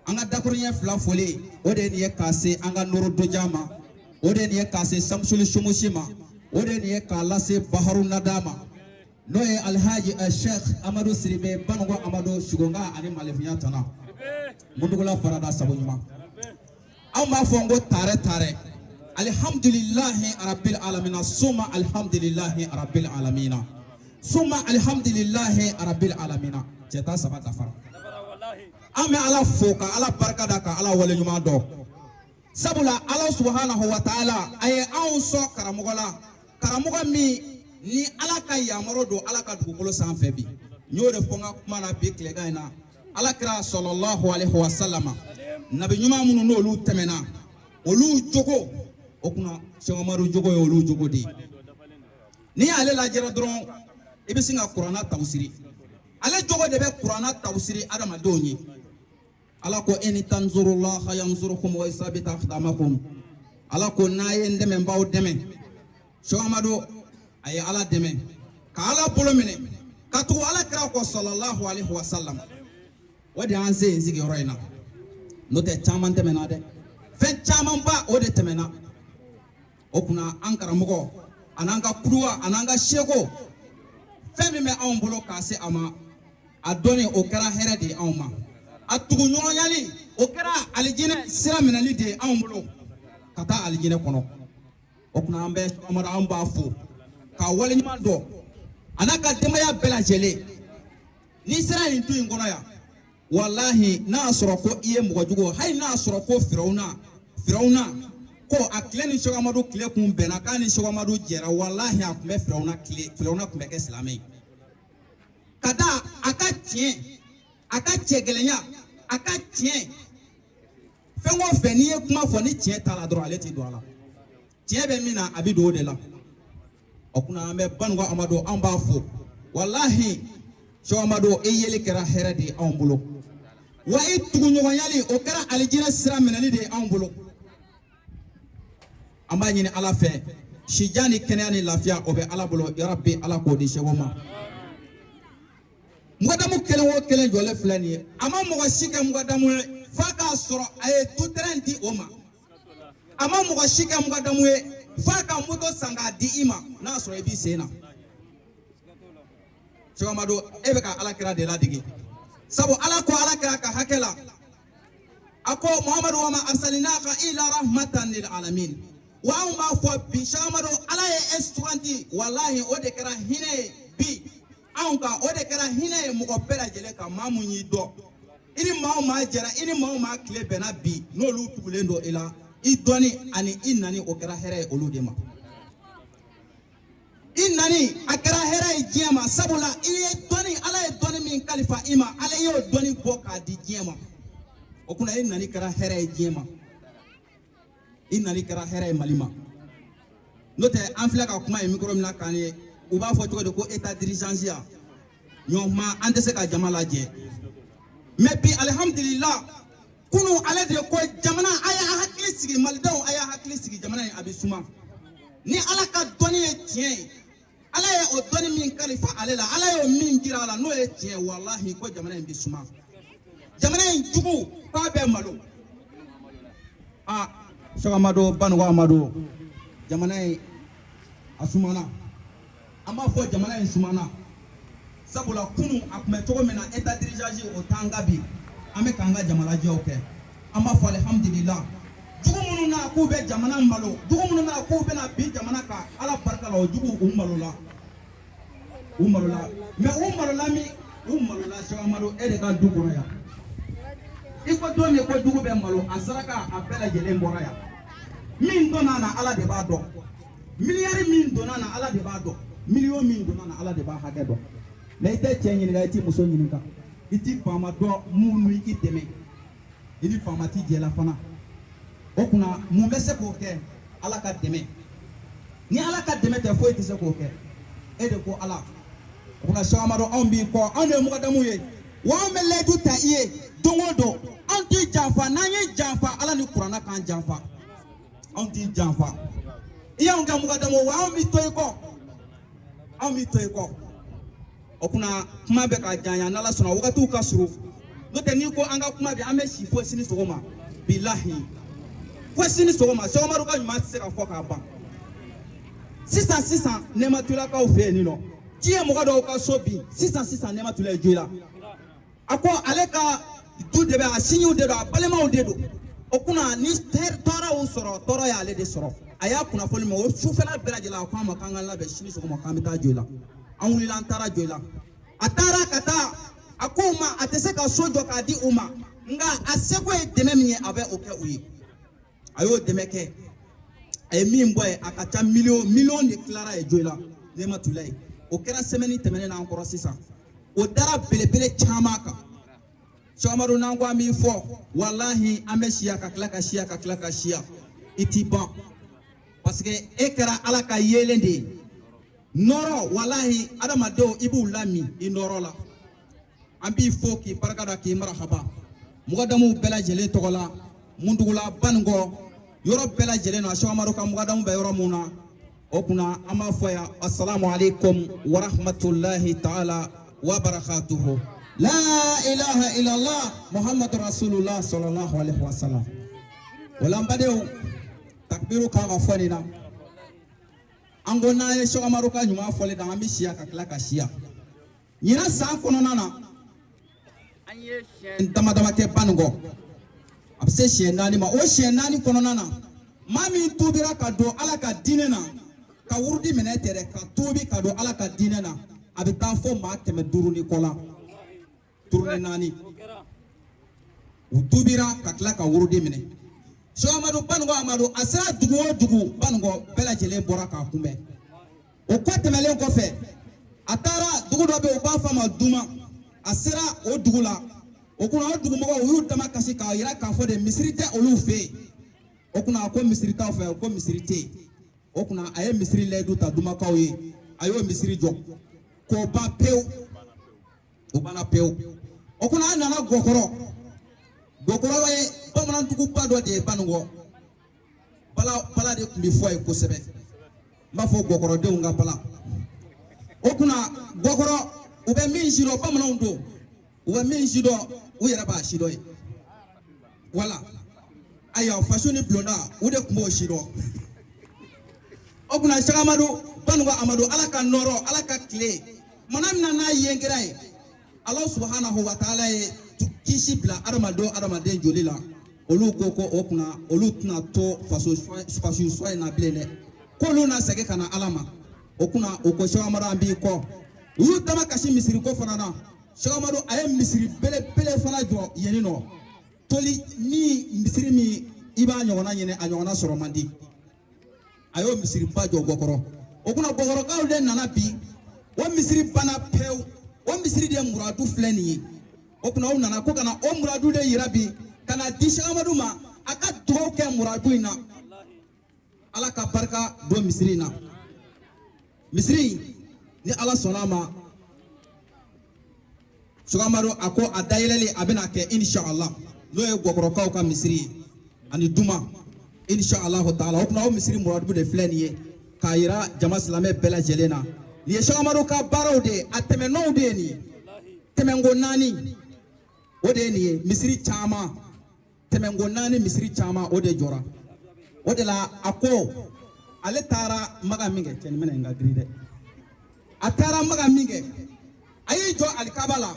an ka dakuruɲɛ fila foli, o de ye nin ye k'a se an ka noro dojan ma, o de ye nin ye k'a se Samusuli Sumusi ma, o de ye nin ye k'a lase Baharu Nada ma, n'o ye Alihaji Sheikh Amadu Siribe Banugo Amadu Sugonga ani Malifinya tana Mundugula farada sabu ɲuman. Anw b'a fɔ n ko taarɛ taarɛ. Alihamdulilahi arabil alamina suma alihamdulilahi arabil alamina suma alihamdulilahi arabil alamina. Cɛ ta saba dafara. An bɛ Ala fo ka Ala barika da ka Ala waleɲuman dɔn. Sabula Ala subahanahu wa taala a ye anw sɔn karamɔgɔ la, karamɔgɔ min ni Ala ka yamaru don Ala ka dugukolo sanfɛ bi. N y'o de fɔ n ka kuma na bi tilegan in na. Ala kira sɔlɔlahu alaihi wa sallama, nabi ɲuman minnu n'olu tɛmɛna, olu jogo o kunna Sɛki Umaru jogo ye olu jogo de ye. N'i y'ale lajɛra dɔrɔn i bɛ sin ka kuranna tawusiri. Ale jogo de bɛ kuranna tawusiri adamadenw ye. Ala ko in tanzurullaha yanzurukum wa yusabit aqdamakum. Ala ko n'a ye n dɛmɛ n b'aw dɛmɛ. Sɛki Amadu a ye Ala dɛmɛ ka Ala bolo minɛ ka tugu Ala kira kɔ sɔlɔlahu alaihi wa sallam. O de y'an se yen sigiyɔrɔ in na. N'o tɛ caman tɛmɛna dɛ, fɛn camanba o de tɛmɛna. O kunna an karamɔgɔ an'an ka kuduwa an'an ka seko fɛn min bɛ anw bolo k'a se a ma, a dɔnni o kɛra hɛrɛ de ye anw ma. A tuguɲɔgɔnyali o kɛra alijinɛ sira minɛli de ye anw bolo ka taa alijinɛ kɔnɔ. O kunna an bɛ Amadu an b'a fo k'a waleɲuman dɔn a n'a ka denbaya bɛɛ lajɛlen. N'i sera nin du in kɔnɔ yan, walahi n'a y'a sɔrɔ ko i ye mɔgɔ jugu, hali n'a y'a sɔrɔ ko Firawuna ko a tile ni Sɛki Amadu tile kun bɛnna k'a ni Sɛki Amadu jɛra, walahi a tun bɛ Firawuna tile, Firawuna tun bɛ kɛ silamɛ ye. Ka da a ka tiɲɛ, a ka cɛgɛlɛnya, a ka tiɲɛ, fɛn o fɛn n'i ye kuma fɔ ni tiɲɛ t'a la dɔrɔn ale t'i don a la. Tiɲɛ bɛ min na a bɛ don o de la. O kunna an bɛ Banuga Amadu an b'a fo. Walahi Sɛki Amadu e yeli kɛra hɛrɛ de ye anw bolo, wa e tuguɲɔgɔnyali o kɛra alijinɛ sira minɛli de ye anw bolo. An b'a ɲini Ala fɛ sijan ni kɛnɛya ni lafiya o bɛ Ala bolo, yarabi Ala k'o di Sɛki ma. Mugadamu kelen o kelen jɔlen filɛ nin ye, a ma mɔgɔ si kɛ mugadamu ye f'a k'a sɔrɔ a ye tutɛrɛn di o ma. A ma mɔgɔ si kɛ mugadamu ye f'a ka moto san k'a di i ma n'a sɔrɔ i b'i sen na. Sɛki Amadu e bɛ ka Ala kira de ladege, sabu Ala ko Ala kira ka hakɛ la, a ko Muhamadu wa ma arsalinaka ila rahmatan lil alamin. Wa anw b'a fɔ bi Sɛki Amadu Ala ye e suganti, walahi o de kɛra hinɛ ye bi anw kan, o de kɛra hinɛ ye mɔgɔ bɛɛ lajɛlen kan. Maa mun y'i dɔn, i ni maa o maa jɛra, i ni maa o maa tile bɛnna bi, n'olu tugulen don i la, i dɔnni ani i nani o kɛra hɛrɛ ye olu de ma. I nani a kɛra hɛrɛ ye diɲɛ ma, sabula i ye dɔnni, Ala ye dɔnni min kalifa i ma, Ala y'o dɔnni bɔ k'a di diɲɛ ma. O kunna i nani kɛra hɛrɛ ye diɲɛ ma, i nani kɛra hɛrɛ ye Mali ma. N'o tɛ an filɛ ka kuma ye micro min na k'an ye, u b'a fɔ cogo di ko état d'urgence ya ɲɔgɔn kuma, an tɛ se ka jama lajɛ. Mais bi alihamudulila kunu ale de ko jamana a y'a hakili sigi, malidenw a y'a hakili sigi, jamana in a bɛ suma. Ni Ala ka dɔnni ye tiɲɛ ye, Ala ye o dɔnni min kalifa ale la, Ala y'o min jira a la n'o ye tiɲɛ ye, walahi ko jamana in bɛ suma. Jamana in jugu k'a bɛ malo. Aa Sɛki Amadu Banuga Amadu, jamana in a sumana. An b'a fɔ jamana in sumana, sabula kunu a tun bɛ cogo min na état d'urgence o t'an ka bi, an bɛ k'an ka jamalajɛw kɛ. An b'a fɔ alihamudulila, jugu minnu na k'u bɛ jamana malo, jugu minnu na k'u bɛna bin jamana kan, Ala barika la o jugu u malola, u malola. Mais u malola min, u malola Sɛki Amadu e de ka du kɔnɔ yan. I ko don min ko jugu bɛ malo, a saraka a bɛɛ lajɛlen bɔra yan. Min donna na Ala de b'a dɔn, miliyari min donna na Ala de b'a dɔn, miliyɔn min donna na Ala de b'a hakɛ dɔn. Mais i tɛ cɛ ɲininka, i t'i muso ɲininka, i t'i faama dɔn mun i dɛmɛ, i ni faama t'i jɛ la fana. O kunna mun bɛ se k'o kɛ? Ala ka dɛmɛ. Ni Ala ka dɛmɛ tɛ foyi tɛ se k'o kɛ. E de ko Ala. O kunna Sɛki Amadu anw b'i kɔ, anw de ye mugadamu ye, wa anw bɛ layidu ta i ye don o don, anw t'i janfa. N'an ye janfa, Ala ni kuranna k'an janfa, anw t'i janfa. I y'anw kɛ mugadamu, wa anw b'i to i kɔ, anw b'i to i kɔ. O kunna kuma bɛ ka janya, n'Ala sɔnna wagatiw ka surun. N'o tɛ n'i ko an ka kuma bi, an bɛ si fo sini sɔgɔma, bilahi fo sini sɔgɔma. Sɛki Amadu ka ɲuman tɛ se ka fɔ k'a ban. Sisan sisan Nɛmatulakaw fɛ yen nɔ, ji ye mɔgɔ dɔw ka so bin. Sisan sisan Nɛmatula ye joyila, a ko ale ka du de bɛ, a sinjiw de don, a balimaw de don. O kunna ni tɔɔrɔ y'u sɔrɔ, tɔɔrɔ y'ale de sɔrɔ. A y'a kunnafoni mɛn o sufɛla bɛɛ lajɛlen, a ko an ma k'an ka labɛn sini sɔgɔma k'an bɛ taa Joyila. An wulila, an taara Joyila. A taara ka taa, a ko u ma a tɛ se ka so jɔ k'a di u ma, nka a seko ye dɛmɛ min ye, a bɛ o kɛ u ye. A y'o dɛmɛ kɛ, a ye min bɔ ye, a ka ca miliyɔn miliyɔn de tilara ye Joyila ne ma tula ye. O kɛra semaine tɛmɛnen n'an kɔrɔ sisan. O dara belebele caman kan. Sɔgɔmadu, n'an ko an b'i fɔ, walahi an bɛ siya ka tila ka siya ka tila ka siya, i t'i ban, parce que e kɛra Ala ka yeelen de ye. Nɔrɔ, walahi, adamadenw i b'u lamin i nɔrɔ la. An b'i fo k'i barika da, k'i marahaba mɔgɔdamuw bɛɛ lajɛlen tɔgɔ la, Mundugula, Banikɔ, yɔrɔ bɛɛ lajɛlen na, Sɔgɔmadu ka mɔgɔdamu bɛ yɔrɔ mun na. O kunna an b'a fɔ yan, asalamu aleykum wa rahmatulahi taala wa barakatuhu. La ilaha illallah Muhammadu rasulullah sallallahu alaihi wa sallam. O la, n badenw, takbiru kan ka fɔ nin na. An ko n'an ye Sɔgɔmadu ka ɲuman fɔli dan, an bɛ siya ka tila ka siya. Ɲinan san kɔnɔna na, an ye siɲɛ dama dama kɛ Banikɔ, a bɛ se siɲɛ 4 ma. O siɲɛ 4 kɔnɔna na, maa min tuubira ka don Ala ka diinɛ na, ka wurudi minɛ tɛ dɛ, ka tuubi ka don Ala ka diinɛ na, a bɛ taa fɔ maa 500 ni kɔ la. Tournée 4, u tuubira ka tila ka wurudi minɛ. Sɔgɔmadu Banikɔ Amadu, a sera dugu o dugu, Banikɔ bɛɛ lajɛlen bɔra k'a kunbɛn. O kɔ tɛmɛlen kɔfɛ, a taara dugu dɔ bɛ yen, u b'a fɔ a ma Duma. A sera o dugu la, o kunna o dugumɔgɔw u y'u dama kasi k'a yira k'a fɔ de misiri tɛ olu fɛ yen. O kunna a ko misiri t'aw fɛ? Ko misiri tɛ yen. O kunna a ye misiri layidu ta Dumakaw ye, a y'o misiri jɔ k'o ban pewu, o banna pewu. O kunna a nana Gɔkɔrɔ. Gɔkɔrɔ ye bamananduguba dɔ de ye Banikɔ. Bala bala de tun bɛ fɔ yen kosɛbɛ, n b'a fɔ Gɔkɔrɔdenw ka bala. O kunna Gɔkɔrɔ, u bɛ min sidɔn, bamananw don, u bɛ min sidɔn, u yɛrɛ b'a sidɔn ye. Wala ayiwa, faso ni bulonda, u de tun b'o sidɔn. O kunna Sagamadu Banikɔ Amadu, Ala ka nɔrɔ, Ala ka tile mana min na n'a yen kɛra ye, Ala subahanahu wa taala ye kisi bila adamaden adamaden joli la. Olu ko ko o kunna olu tɛna to faso faso sɔ in na bilen dɛ, k'olu na segin ka na Ala ma. O kunna o ko Sɛki Amadu, an b'i kɔ. U y'u dama kasi misiri ko fana na. Sɛki Amadu, a ye misiri belebele fana jɔ yen nɔ, toli min, misiri min i b'a ɲɔgɔnna ɲini, a ɲɔgɔnna sɔrɔ man di. A y'o misiriba jɔ Gɔkɔrɔ. O kunna Gɔkɔrɔkaw de nana bi, o misiri banna pewu. O misiri de muradu filɛ nin ye. O kunna o nana ko ka na o muradu de yira bi, ka na di Sɛki Amadu ma, a ka dugawu kɛ muradu in na, Ala ka barika don misiri in na. Misiri in, ni Ala sɔnna a ma, Sɛki Amadu a ko a dayɛlɛli a bɛna kɛ inshallah, n'o ye Gɔkɔrɔkaw ka misiri ye ani Duma, inshallah taala. O kunna o misiri muradu de filɛ nin ye k'a yira jama silamɛ bɛɛ lajɛlen na. Nin ye Sɛki Amadu ka baaraw de ye, a tɛmɛnɔw de ye nin ye. Tɛmɛnko 4, o de ye nin ye. Misiri caman, tɛmɛnko 4, misiri caman, o de jɔra. O de la a ko ale taara Maga min kɛ, cɛnin minɛ n ka girin dɛ, a taara Maga min kɛ, a y'i jɔ alikaba la,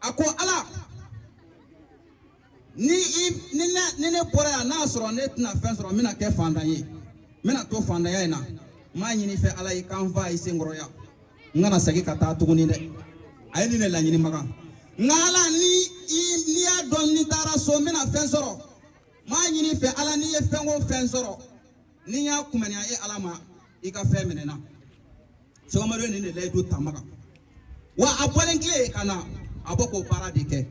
a ko Ala, ni i ni ne ni ne bɔra yan, n'a sɔrɔ ne tɛna fɛn sɔrɔ, n bɛna kɛ fantan ye, n bɛna to fantanya in na. N b'a ɲini fɛ, Ala, i k'an fa i senkɔrɔ yan, n kana segin ka taa tuguni dɛ. A ye nin de laɲini Maga. Nka Ala, ni i n'i y'a dɔn ni taara so, n bɛna fɛn sɔrɔ, n b'a ɲini fɛ, Ala, n'i ye fɛn o fɛn sɔrɔ, ni n y'a kunbɛnni e Ala ma, i ka fɛn minɛ n na. Sɛki Amadu ye nin de layidu ta Maga. Wa a bɔlen tile ka na, a bɔ k'o baara de kɛ.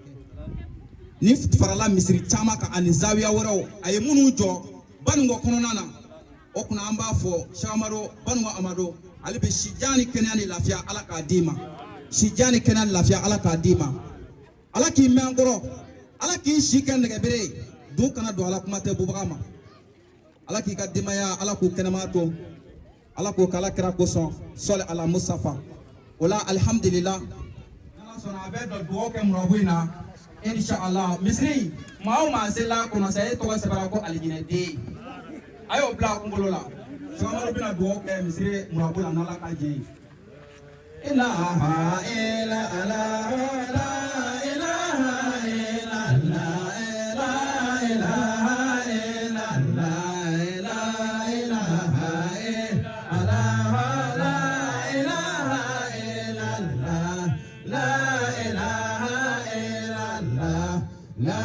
Ni farala misiri caman kan ani zawiya wɛrɛw, a ye minnu jɔ Banikɔ kɔnɔna na. O kunna an b'a fɔ Sɛki Amadu Banikɔ Amadu, ale bɛ sijan ni kɛnɛya ni lafiya, Ala k'a d'i ma. Sijan ni kɛnɛya ni lafiya, Ala k'a d'i ma. Ala k'i mɛn an kɔrɔ, Ala k'i si kɛ nɛgɛbere ye, dun kana don ala kuma tɛ bubaga ma. Ala k'i ka denbaya, Ala k'u kɛnɛma to, Ala k'o k'Ala kira kosɔn, sɔli ala Mustafa. O la, alihamudulila, n'Ala sɔnna, a bɛ dɔ dugawu kɛ murabu in na inshallah. Misiri, maa o maa selila kɔnɔ sa, e tɔgɔ sɛbɛnna ko alijinɛden, a y'o bila a kunkolo la. Sɛki Amadu bɛna dugawu kɛ misiri murabu la n'Ala ka jɛ ye. Ilaha illa Allah, la ilaha illa Allah, la ilaha illa Allah, la ilaha La ilaha illallah. La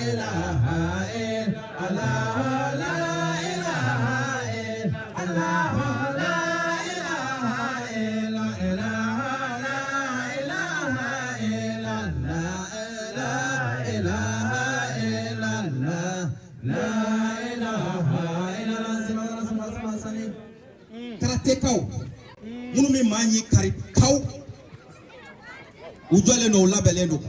ilaha illallah. La ilaha illallah. La ilaha illallah. La ilaha illallah. La ilaha illallah. La ilaha illallah. Karatekaw minnu bɛ maa ɲi kari kaw u jɔlen don u labɛnnen don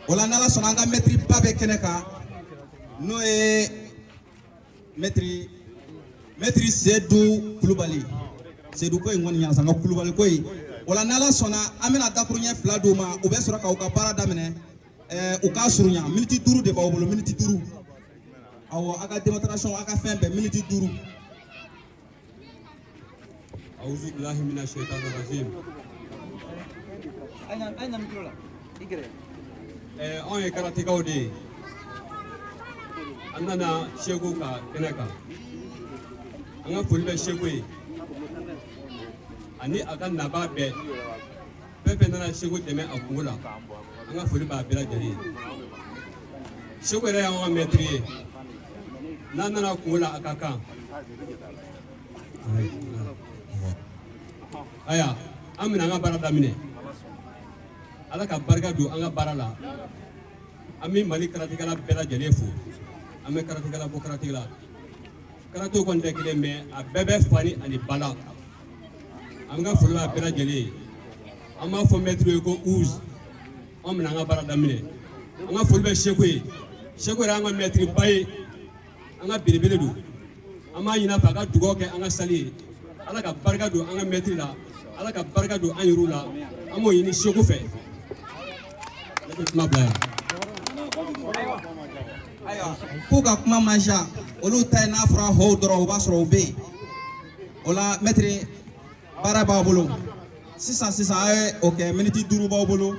o la n'ala sɔnna an ka mɛtiri ba bɛ kɛnɛ kan n'o ye mɛtiri Sedu Kulubali Sedu ko in kɔni ɲana sa nka Kulubali ko in o la n'ala sɔnna an bɛna dakuruɲɛ 2 d'u ma u bɛ sɔrɔ k'u ka baara daminɛ u k'a surunya miniti 5 de b'aw bolo miniti 5 awɔ a ka démonstration a ka fɛn bɛɛ miniti 5. أعوذ بالله من الشيطان الرجيم. Anw ye karatekaw de ye. An nana Segu ka kɛnɛ kan. An ka foli bɛ Segu ye. Ani a ka nabaa bɛɛ. Fɛn fɛn nana Segu dɛmɛ a kungo la. An ka foli b'a bɛɛ lajɛlen ye. Segu yɛrɛ y'anw ka mɛtiri ye. N'a nana kungo la a ka kan. Aya, an bɛna an ka baara daminɛ. Ala ka barika don an ka baara la. An bɛ Mali karatekɛla bɛɛ lajɛlen fo. An bɛ karatekɛla bɔ karatekɛla. Karatew kɔni tɛ kelen mais a bɛɛ bɛ fani ani ba la. An ka foli b'a bɛɛ lajɛlen ye. An b'a fɔ mɛtiri ye ko Uzi. An bɛna an ka baara daminɛ. An ka foli bɛ Segu ye. Segu yɛrɛ y'an ka mɛtiri ba ye. An ka belebele don. An b'a ɲini a fɛ a ka dugawu kɛ an ka sali ye. Ala ka barika don an ka mɛtiri la. Ala ka barika don an yɛrɛw la. An b'o ɲini Segu fɛ. Ne bɛ kuma bila yan. Ayiwa k'u ka kuma man ca olu ta ye n'a fɔra hɔw dɔrɔn o b'a sɔrɔ u bɛ yen o la mɛtiri baara b'aw bolo sisan sisan a ye o kɛ miniti 5 b'aw bolo.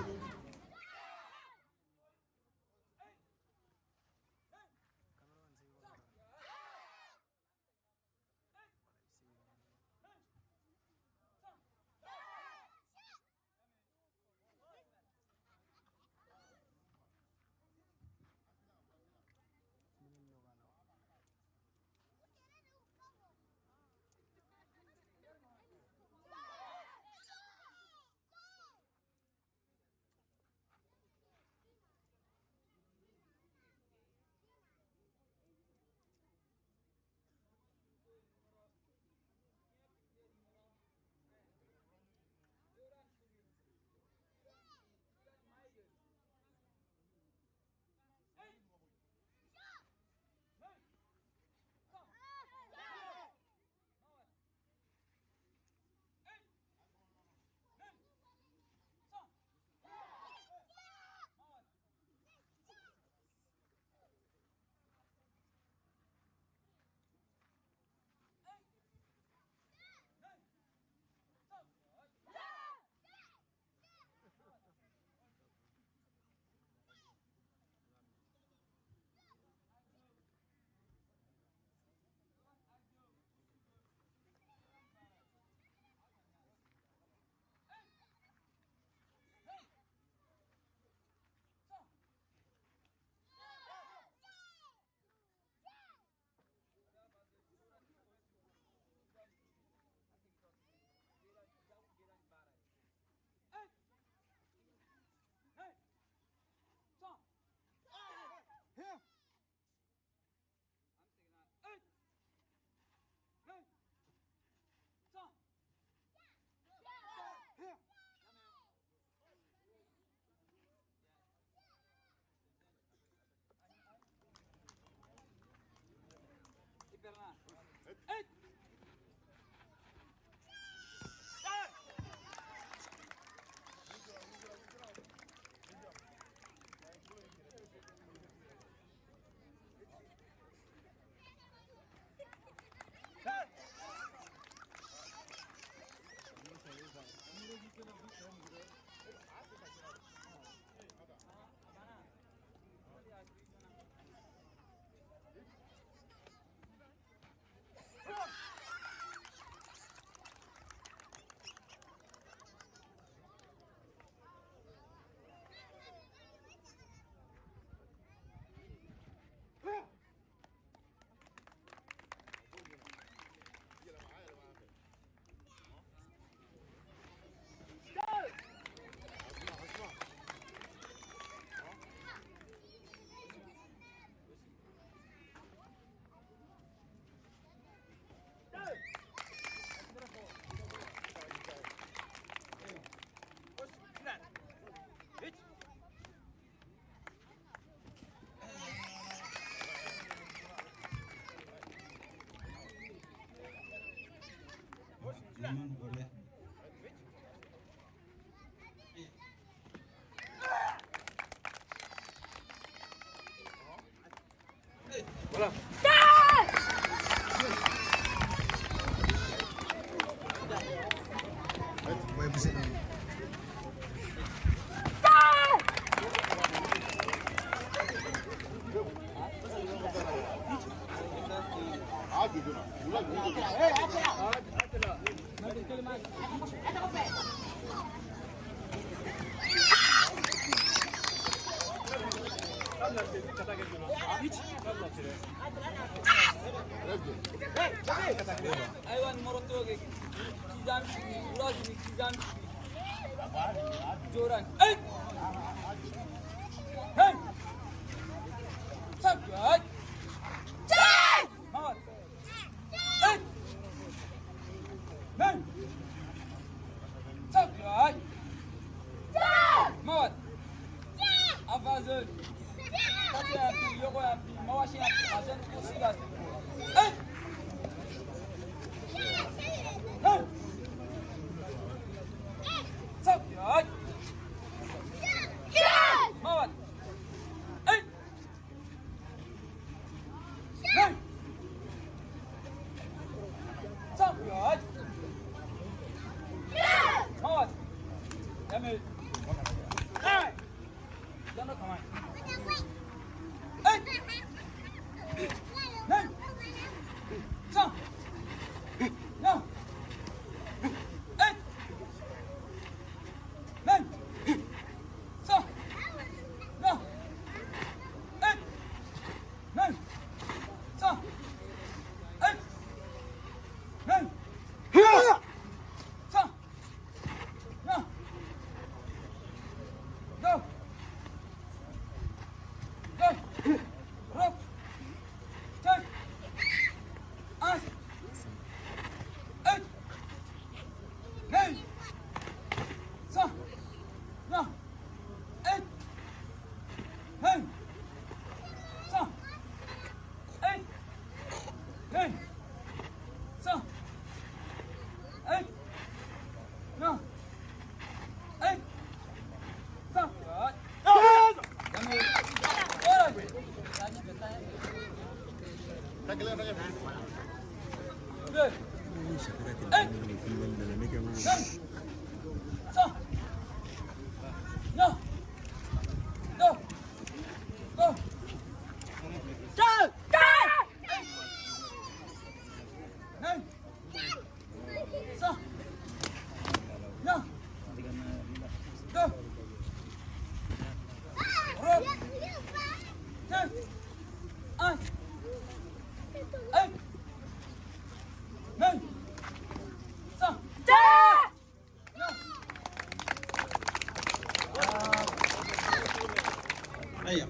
Ayiwa,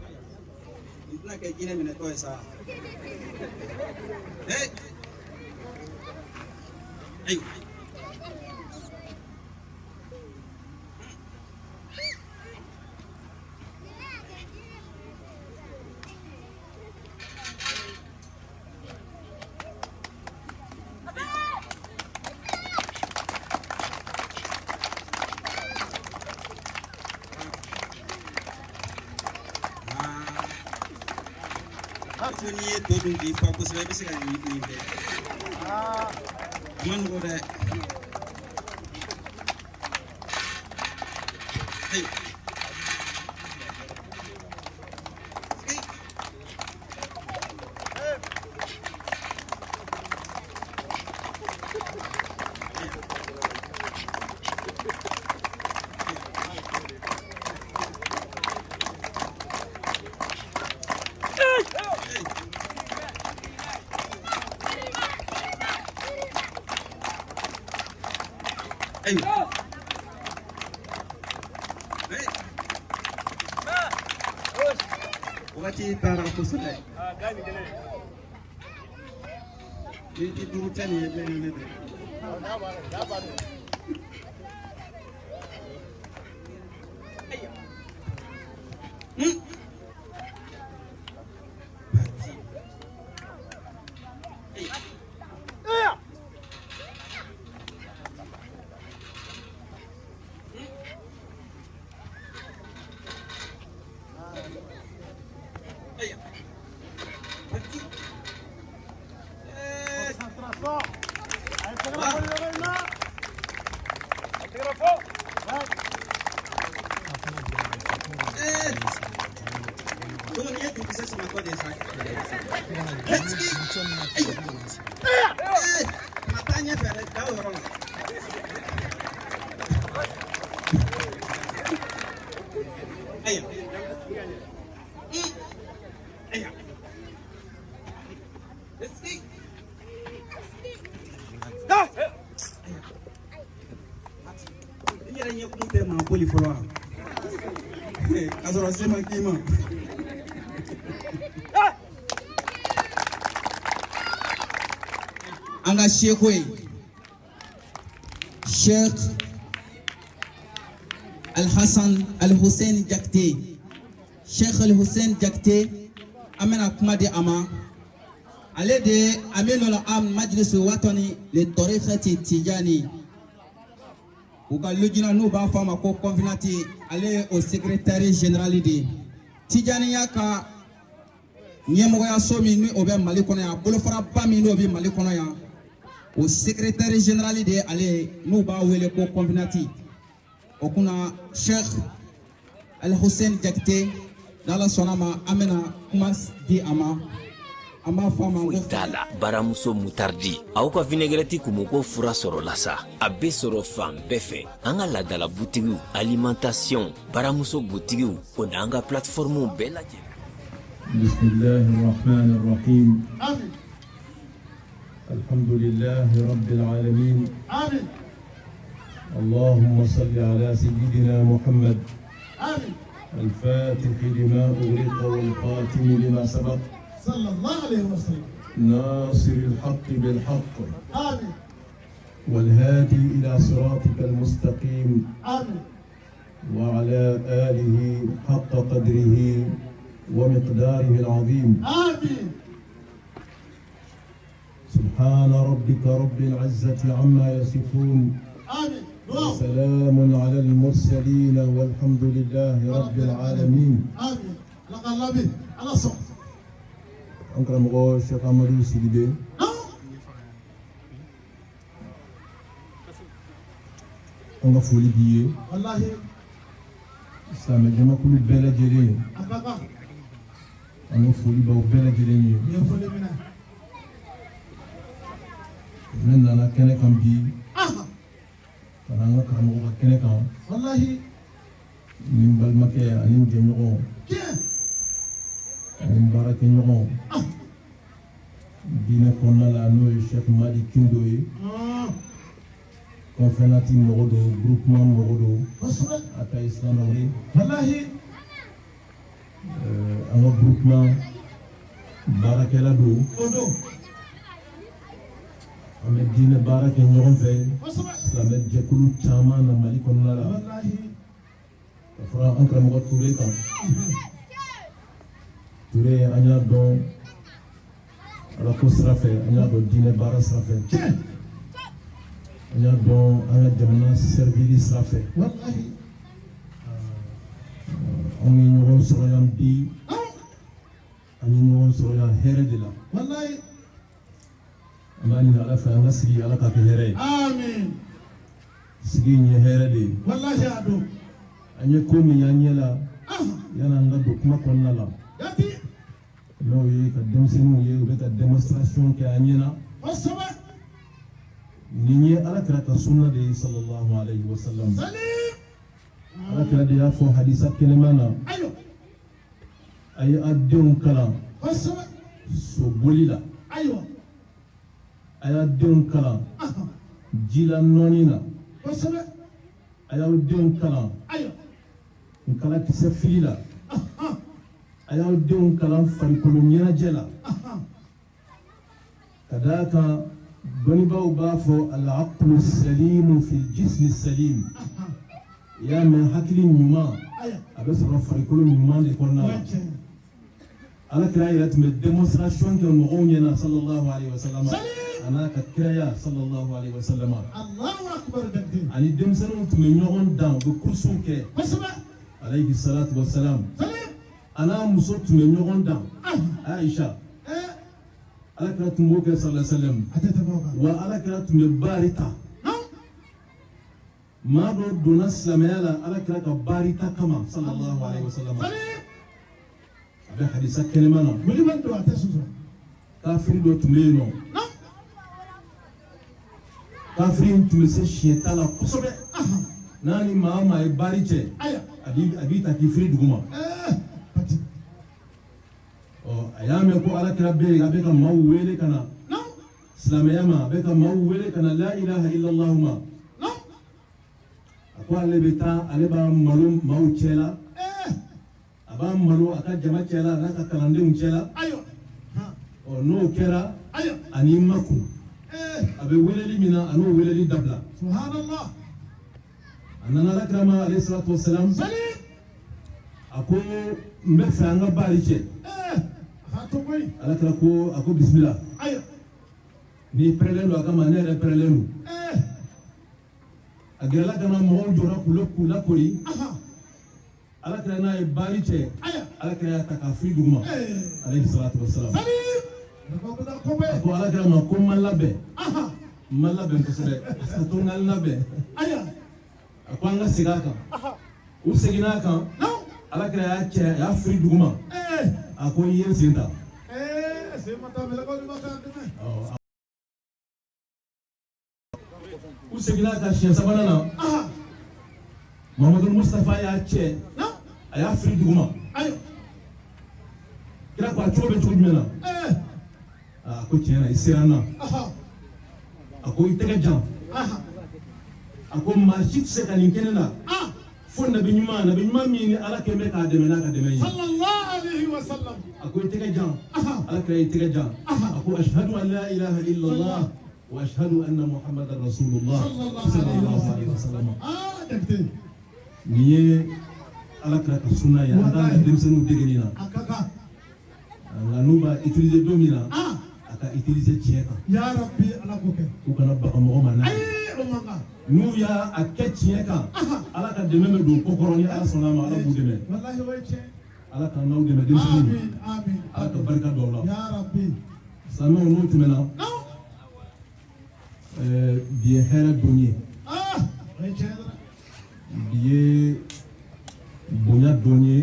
n tɛna kɛ jinɛ minɛtɔ ye sa. Ee, ayiwa. Ko n'i ye to dun k'i fa kosɛbɛ, i bɛ se ka nin kɛ. A ma nɔgɔ dɛ. Ayiwa. Ayiwa. Wagati taara kosɛbɛ. Miniti 5 tɛ nin ye bilen ne tɛ. Ayiwa. Kisɛ sama kɔ de sa. Kana taa ɲɛfɛ dɛ, da o yɔrɔ la. Ayiwa. Ayiwa. I yɛrɛ ɲɛkun tɛ maa boli fɔlɔ wa? K'a sɔrɔ se ma k'i ma. An ka seko ye Sheikh Alhassan Alhussein Jakite, Sheikh Alhussein Jakite, an bɛna kuma di a ma. Ale de ye Aminul Am Majlis Watani le Tariqati Tijani, u ka lujina n'u b'a fɔ a ma ko Confinati, ale ye o secrétaire général de ye. Tijaniya ka ɲɛmɔgɔyaso min ni o bɛ Mali kɔnɔ yan, bolofaraba min n'o bɛ Mali kɔnɔ yan, o secrétaire général de ye ale ye, n'u b'a wele ko Confinati. O kunna Sheikh Alhussein Jakite, n'Ala sɔnna ma, an bɛna kuma di a ma. An b'a fɔ a ma ko Foyi t'a la, baramuso mutardi, aw ka vinaigrette kumuko fura sɔrɔla sa. A bɛ sɔrɔ fan bɛɛ fɛ, an ka laadala butigiw, alimentation, baramuso butigiw, o n'an ka plateformew bɛɛ lajɛlen. بسم الله الرحمن الرحيم. آمين. الحمد لله رب العالمين. آمين. اللهم صل على سيدنا محمد. آمين. الفاتح لما أغلق والخاتم لما سبق. صلى الله عليه وسلم. ناصر الحق بالحق. آمين. والهادي إلى صراطك المستقيم. آمين. وعلى آله حق قدره ومقداره العظيم. آمين. سبحان ربك رب العزة عما يصفون. آمين. وسلام على المرسلين والحمد لله رب العالمين. آمين. لقد لبي على صوت. An karamɔgɔ Cheikh Amadou Sidibé, an ka foli b'i ye. Wallahi. Silamɛ jamakulu bɛɛ lajɛlen, A ka kan. an ka foli b'aw bɛɛ lajɛlen ye. N ye foli minɛ. Ne nana kɛnɛ kan bi ka na an ka karamɔgɔ ka kɛnɛ kan. Wallahi. Ni n balimakɛ ani n jɛɲɔgɔn ani n baarakɛɲɔgɔn diinɛ kɔnɔna la, n'o ye Cheikh Madi Kindo ye. Confénati mɔgɔ don, groupement mɔgɔ don, a ka islam ye. Wallahi. An ka groupement baarakɛla don. O don. An bɛ diinɛ baara kɛ ɲɔgɔn fɛ silamɛ jɛkulu caman na Mali kɔnɔna la. Wallahi. Ka fara an karamɔgɔ Ture kan. Ture, an y'a dɔn Ala ko sira fɛ, an y'a dɔn diinɛ baara sira fɛ, an y'a dɔn an ka jamana servili sira fɛ. Wallahi. Anw ye ɲɔgɔn sɔrɔ yan bi, an ye ɲɔgɔn sɔrɔ yan hɛrɛ de la. Wallahi. An b'a ɲini Ala fɛ, an ka sigi, Ala k'a kɛ hɛrɛ ye. Amin. Sigi in ye hɛrɛ de ye. Wallahi a don. An ye ko min y'an ɲɛ la, yanni an ka don kuma kɔnɔna la, Yati. n'o ye ka denmisɛnninw ye u bɛ ka démonstration kɛ an ɲɛna. Kosɛbɛ. Nin ye Ala kira ka sunna de ye, sallallahu alayhi wa sallam. Salim. Ala kira de y'a fɔ hadisa kɛnɛman na. Ayiwa. A ye a denw kalan Kosɛbɛ. soboli la. Ayiwa. A y'a denw kalan jila nɔɔni na. Kosɛbɛ. A y'aw denw kalan Ayiwa. nkalakisɛ fili la. A y'aw denw kalan farikolo ɲɛnajɛ la. Ka d'a kan dɔnnibaaw b'a fɔ al-aqlu salimu fil jismi salim. I y'a mɛn, hakili ɲuman a bɛ sɔrɔ farikolo ɲuman de kɔnɔna la. Ala kira yɛrɛ tun bɛ démonstration kɛ mɔgɔw ɲɛna, sallallahu alayhi wa sallam, a n'a ka kiraya, sallallahu alayhi wa sallam. Allahu akbar Jakite. Ani denmisɛnninw tun bɛ ɲɔgɔn dan, u bɛ kurusiw kɛ. Kosɛbɛ. Alayhi salatu wa salam. Salim. A n'a muso tun bɛ ɲɔgɔn dan, Aisha. Ala kira tun b'o kɛ, sallallahu alayhi wa sallam. A tɛ tɛmɛ o kan. Wa ala kira tun bɛ baari ta. Maa dɔ donna silamɛya la Ala kira ka baari ta kama, sallallahu alayhi wa sallam. A bɛ hadisa kɛnɛma na. Wulibali don, a tɛ sɔsɔ. Kafiri dɔ tun bɛ yen nɔ. Kafiri in tun bɛ se siɲɛ ta la kosɛbɛ. N'a ni maa o maa ye baari cɛ, a b'i ta k'i firi duguma. Ɔ, a y'a mɛn ko Ala kira bɛ yen, a bɛ ka maaw wele ka na silamɛya ma, a bɛ ka maaw wele ka na la ilaha illallah ma. A ko ale bɛ taa, ale b'a malo maaw cɛ la, a b'a malo a ka jama cɛ la, a n'a ka kalandenw cɛ la. Ɔ, n'o kɛra, a n'i makun, a bɛ weleli min na, a n'o weleli dabila. A nana Ala kira ma, alayhi salatu wasalam, a ko n bɛ fɛ an ka baari cɛ. Ala kira ko, a ko bisimila, n'i pɛrɛlen don a kama, ne yɛrɛ pɛrɛlen don. A gɛrɛla ka na, mɔgɔw jɔra k'u lakori. Ala kira n'a ye baari cɛ, Ala kira y'a ta k'a firi duguma, alayhi salatu wasalam. A ko Ala kira ma ko n ma labɛn, n ma labɛn kosɛbɛ, a to n ka n labɛn. A ko an ka segin a kan. U seginna a kan, Ala kira y'a cɛ, a y'a firi duguma, a ko i ye n sen ta. U seginna a kan siɲɛ sabanan na, Muhamadu Mustafa y'a cɛ, a y'a firi duguma. Kira ko a cogo bɛ cogo jumɛn na? A ko tiɲɛ na, i sera n na. A ko i tɛgɛ jan. A ko maa si tɛ se ka nin kɛ ne la fo nabi ɲuman, nabi ɲuman min ni Ala kɛn bɛ k'a dɛmɛ n'a ka dɛmɛ ye. A ko i tɛgɛ jan. Ala kira y'i tɛgɛ jan. A ko ashhadu an la ilaha illallah wa ashhadu anna muhammadan rasulullah sallallahu alaihi wasallam. Nin ye Ala kira ka sunna ye, an k'an ka denmisɛnninw dege nin na. Nka n'u b'a utiliser don min na, a ka utiliser tiɲɛ kan. Ya Rabbi, Ala k'o kɛ. U kana baga mɔgɔ ma n'a ye. N'u y'a kɛ tiɲɛ kan, Ala ka dɛmɛ bɛ don kɔ kɔrɔ, ni Ala sɔnna a ma, Ala b'u dɛmɛ. Ala k'an n'aw dɛmɛ denmisɛnninw. Ala ka barika don aw la. Silamɛw, n'o tɛmɛna, bi ye hɛrɛ don ye, bi ye bonya don ye,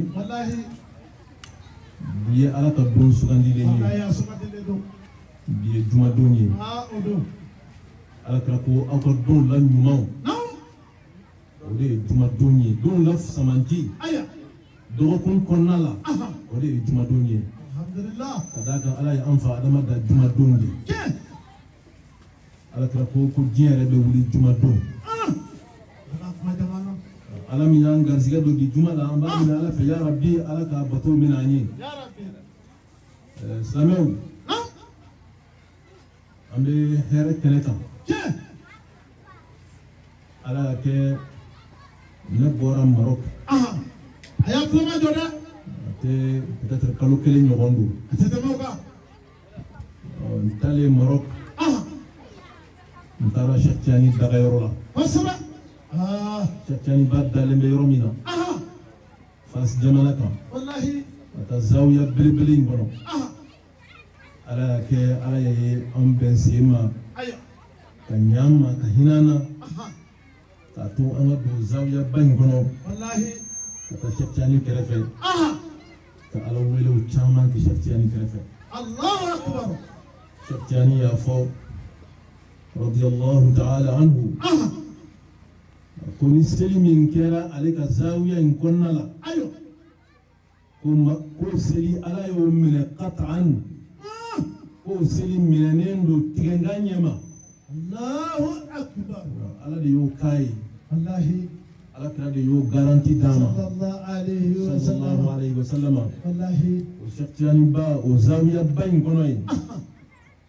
bi ye Ala ka don sugandilen ye, bi ye jumadon ye. Ala kira ko aw ka donw la ɲumanw, o de ye jumadon ye. Donw la fisamanti dɔgɔkun kɔnɔna la, o de ye jumadon ye. Ka d'a kan Ala ye an fa Adama da jumadon de. Ala kira ko diɲɛ yɛrɛ bɛ wuli jumadon. Ala min y'an garisɛgɛ don bi juma la, an b'a ɲini Ala fɛ, ya Rabbi, Ala k'a bato minɛ an ye. Silamɛw, an bɛ hɛrɛ kɛnɛ kan. Ala y'a kɛ ne bɔra Maroc. A y'a tuloma jɔ dɛ. A tɛ peut-être kalo kelen ɲɔgɔn don. A tɛ tɛmɛ o kan. N taalen Maroc, n taara Cheikh Tidiane dagayɔrɔ la. Kosɛbɛ. Cheikh Tidiane ba dalen bɛ yɔrɔ min na, Fas jamana kan. Walahi. Ka taa zawiya belebele in kɔnɔ. Ala y'a kɛ, Ala ye an bɛn sen ma, ka ɲa an ma, ka hinɛ an na, k'a to an ka don zawiyaba in kɔnɔ, ka taa Cheikh Tidiane kɛrɛfɛ, ka Ala welew caman kɛ Cheikh Tidiane kɛrɛfɛ. Allahu akbar. Cheikh Tidiane y'a fɔ, radiyallahu ta'ala anhu, ko ni seli min kɛra ale ka zawiya in kɔnɔna la, ko seli Ala y'o minɛ qat'an, ko seli minɛnen don tigɛnkan ɲɛma. Allahu akbar. Ala de y'o k'a ye. Walahi. Ala kira de y'o garanti d'a ma. Sallallahu alayhi wa sallam. Walahi. O Cheikh Tidiane ba, o zawiya ba in kɔnɔ yen,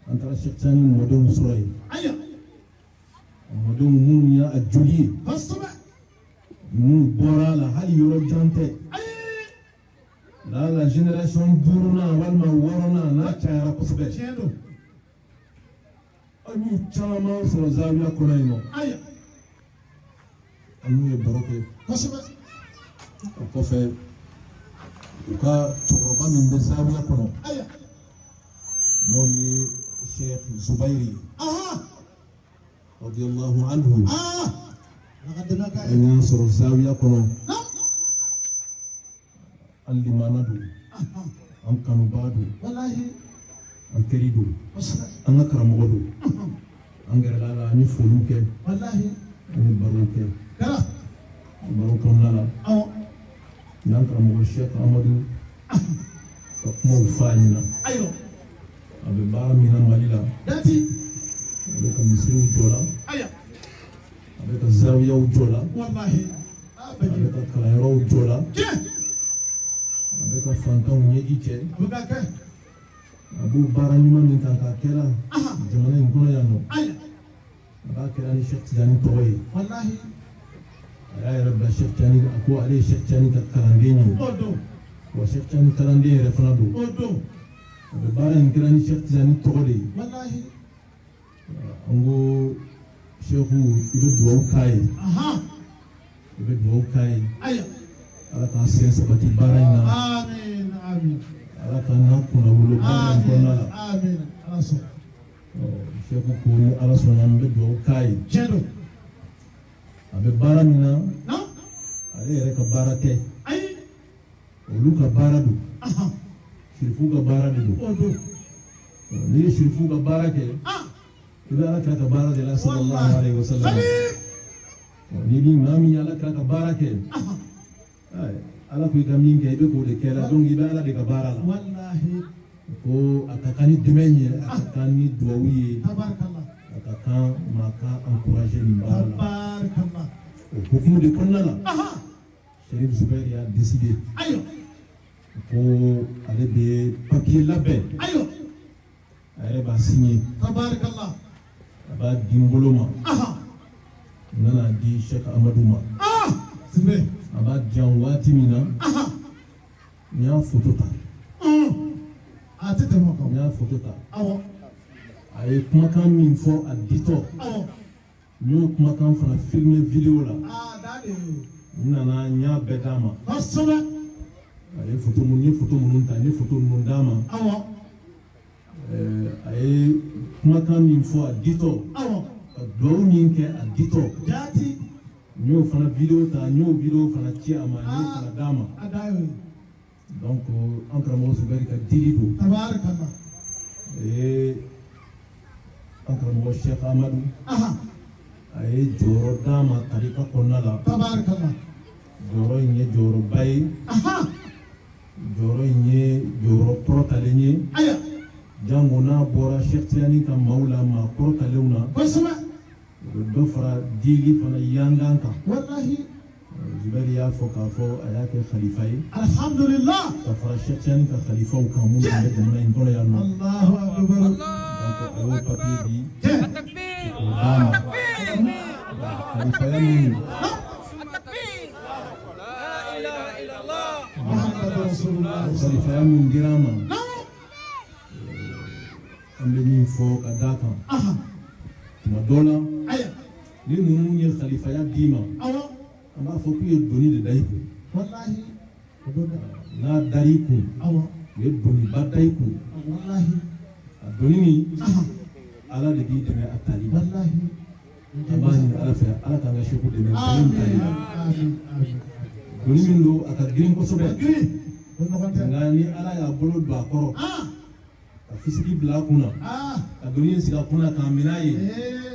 an taara Cheikh Tidiane mɔdenw sɔrɔ yen. A mɔdenw minnu y'a joli ye. Kosɛbɛ. N'u bɔra a la, hali yɔrɔ jan tɛ. La génération duurunan walima wɔɔrɔnan n'a cayara kosɛbɛ. Tiɲɛ don. An y'u caman sɔrɔ zawiya kɔnɔ yen nɔ. An n'u ye baro kɛ. Kosɛbɛ. O kɔfɛ, u ka cɛkɔrɔba min bɛ zawiya kɔnɔ, n'o ye Cheikh Zubayiri ye, radiyallahu anhu. An y'a sɔrɔ zawiya kɔnɔ. An limana don. An kanubaa don, an teri don, an ka karamɔgɔ don. An gɛrɛla a la, an ye foliw kɛ, an ye barow kɛ. Baro kɔnɔna la, n y'an karamɔgɔ Cheikh Amadu ka kumaw fɔ a ɲɛna. A bɛ baara min na Mali la, a bɛ ka misiriw jɔ la, a bɛ ka zawiyaw jɔ la, a bɛ ka kalanyɔrɔw jɔ la, a bɛ ka fantanw ɲɛji cɛ. A b'o baara ɲuman min kan k'a kɛra jamana in kɔnɔ yan nɔ, a b'a kɛra ni Cheikh Tijani tɔgɔ ye. A y'a yɛrɛ bila Cheikh Tijani, a ko ale ye Cheikh Tijani ka kalanden ye, wa Cheikh Tijani kalanden yɛrɛ fana don. A bɛ baara in kɛra ni Cheikh Tijani tɔgɔ de ye. An ko Cheikhu, i bɛ dugawu k'a ye, i bɛ dugawu k'a ye, Ala k'a sen sabati baara in na, Ala ka n'a kunnawolo baara in kɔnɔna la. Cheikhu ko ni Ala sɔnna, an bɛ dugawu k'a ye. A bɛ baara min na, ale yɛrɛ ka baara tɛ, olu ka baara don, sirifuw ka baara de don. N'i ye sirifuw ka baara kɛ, i bɛ Ala kira ka baara de la, sallallahu alaihi wasallam. N'i bi maa min ye Ala kira ka baara kɛ, Ala ko i ka min kɛ, i bɛ k'o de kɛ la, donc i bɛ Ala de ka baara la. Ko a ka kan ni dɛmɛ ye, a ka kan ni duwawu ye, a ka kan maa ka encourager nin baara la. O hukumu de kɔnɔna la, Cherif Zubair y'a décidé ko ale bɛ papier labɛn, a yɛrɛ b'a signé, a b'a di n bolo ma, n nana di Cheikh Amadou ma. A b'a di yan waati min na, n y'a photo ta. N y'a photo ta. A ye kumakan min fɔ a ditɔ, n y'o kumakan fana filmer vidéo la. N nana, n y'a bɛɛ d'a ma. A ye photo minnu, n ye photo minnu ta, n ye photo ninnu d'a ma. A ye kumakan min fɔ a ditɔ, ka duwawu min kɛ a ditɔ, n y'o fana vidéo ta, n y'o vidéo fana ci a ma, n y'o fana d'a ma. Donc an karamɔgɔ Zubɛri ka dili don. Ye an karamɔgɔ Cheikh Amadu, a ye jɔyɔrɔ d'a ma tarika kɔnɔna la. Jɔyɔrɔ in ye jɔyɔrɔba ye, jɔyɔrɔ in ye jɔyɔrɔ kɔrɔtalen ye, jango n'a bɔra Cheikh Tijani ka maaw la, maa kɔrɔtalenw na, o bɛ dɔ fara dili fana yangan kan. Zubɛri y'a fɔ k'a fɔ a y'a kɛ khalifa ye, alhamdulillah, ka fara Cheikh Tijani ka khalifaw kan minnu bɛ jamana in kɔnɔ yan nɔ. Donc a y'o papier di k'o d'a ma. Khalifaya min, khalifaya min dira a ma, an bɛ min fɔ ka d'a kan, tuma dɔ la, ni ninnu ye khalifaya d'i ma, an b'a fɔ k'u ye doni de da i kun. N'a dar'i kun, u ye doniba da i kun. A doni nin, Ala de b'i dɛmɛ a tali la. An b'a ɲini Ala fɛ, Ala k'an ka seku dɛmɛ doni in tali la. Doni min don, a ka girin kosɛbɛ, nka ni Ala y'a bolo don a kɔrɔ, ka fisigi bila a kunna, ka doni in sigi a kunna k'a minɛ a ye,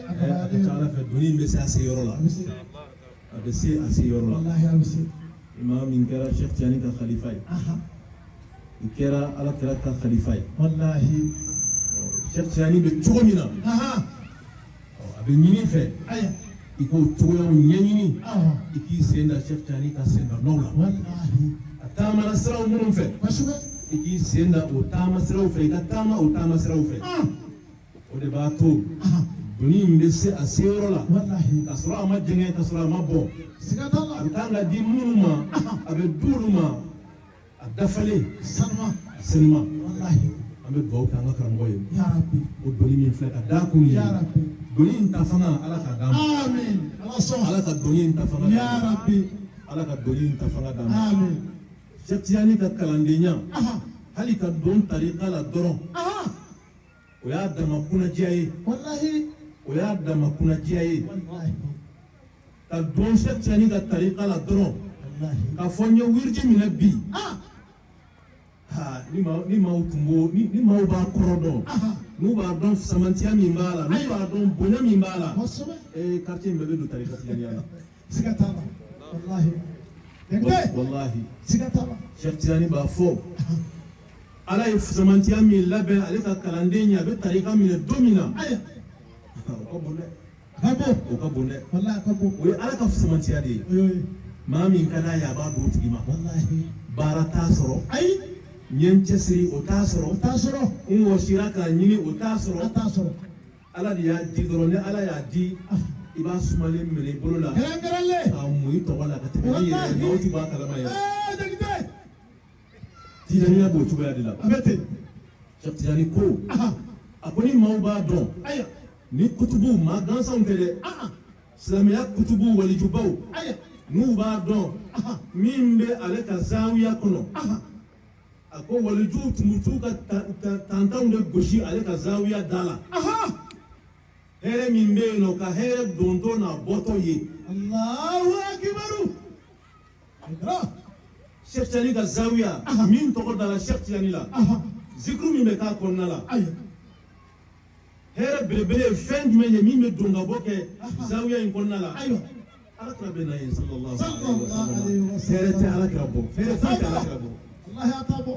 a ka ca Ala fɛ, doni in bɛ se a se yɔrɔ la, a bɛ se a se yɔrɔ la. Maa min kɛra Cheikh Tijani ka khalifa ye, i kɛra Ala kira ka khalifa ye. Cheikh Tijani bɛ cogo min na, a bɛ ɲini fɛ i k'o cogoyaw ɲɛɲini, i k'i sen da Cheikh Tijani ka sen da nɔw la. A taamana siraw minnu fɛ, i k'i sen da o taama siraw fɛ, i ka taama o taama siraw fɛ. O de b'a to doni in bɛ se a seyɔrɔ la, ka sɔrɔ a ma jɛngɛ, ka sɔrɔ a ma bɔ. A bɛ kan ka di minnu ma, a bɛ di olu ma a dafalen, a senuma. An bɛ dugawu kɛ an ka karamɔgɔ ye, o doni min filɛ ka d'a kun ye, doni in ta fanga, Ala k'a d'a ma. Ala ka doni in ta fanga d'a ma. Ala ka doni in ta fanga d'a ma. Cheikh Tijani ka kalandenya, hali ka don tarika la dɔrɔn, o y'a dama kunnadiya ye. O y'a dama kunnadiya ye ka don Cheikh Tijani ka tarika la dɔrɔn, k'a fɔ n ye wiriji minɛ bi, ha. Ni maaw tun b'o ni maaw b'a kɔrɔ dɔn, n'u b'a dɔn samantiya min b'a la, n'u b'a dɔn bonya min b'a la, ee, quartier in bɛɛ bɛ don tarika tijaniya la. Siga t'a la, walahi. Walahi. Siga t'a la. Cheikh Tijani b'a fɔ, Ala ye samantiya min labɛn ale ka kalanden ye, a bɛ tarika minɛ don min na, o ka bon dɛ. O ka bon dɛ. Walahi, a ka bon. O ye Ala ka samantiya de ye. Maa min ka d'a ye, a b'a d'o tigi ma. Baara t'a sɔrɔ. Ayi. N ye n cɛsiri, o t'a sɔrɔ. O t'a sɔrɔ. N wɔsira k'a ɲini, o t'a sɔrɔ. A t'a sɔrɔ. Ala de y'a di dɔrɔn. Ni Ala y'a di, i b'a sumalen minɛ i bolo la. Kɛrɛnkɛrɛnlen. K'a mun i tɔgɔ la ka tɛmɛ n'i yɛrɛ ye, maaw ti bɔ a kalama yɛrɛ. Ee, Jakite. Tijaniya b'o cogoya de la. A bɛ ten. Cheikh Tijani ko, a ko ni maaw b'a dɔn, ni kutubuw, maa gansanw tɛ dɛ, silamɛya kutubuw, walijubaw, n'u b'a dɔn min bɛ ale ka zawiya kɔnɔ, a ko walijuw tun bɛ t'u ka tantanw de gosi ale ka zawiya da la. Hɛrɛ min bɛ yen nɔ, ka hɛrɛ dontɔ n'a bɔtɔ ye. Allahu akibaru. Cheikh Tijani ka zawiya min tɔgɔ dara Cheikh Tijani la, zikuru min bɛ k'a kɔnɔna la, hɛrɛ belebele ye fɛn jumɛn ye min bɛ don ka bɔ kɛ zawiya in kɔnɔna la? Ala kira bɛ na yen, sallallahu alaihi wa sallam. Hɛrɛ tɛ ala kira bɔ, hɛrɛ foyi tɛ ala kira bɔ.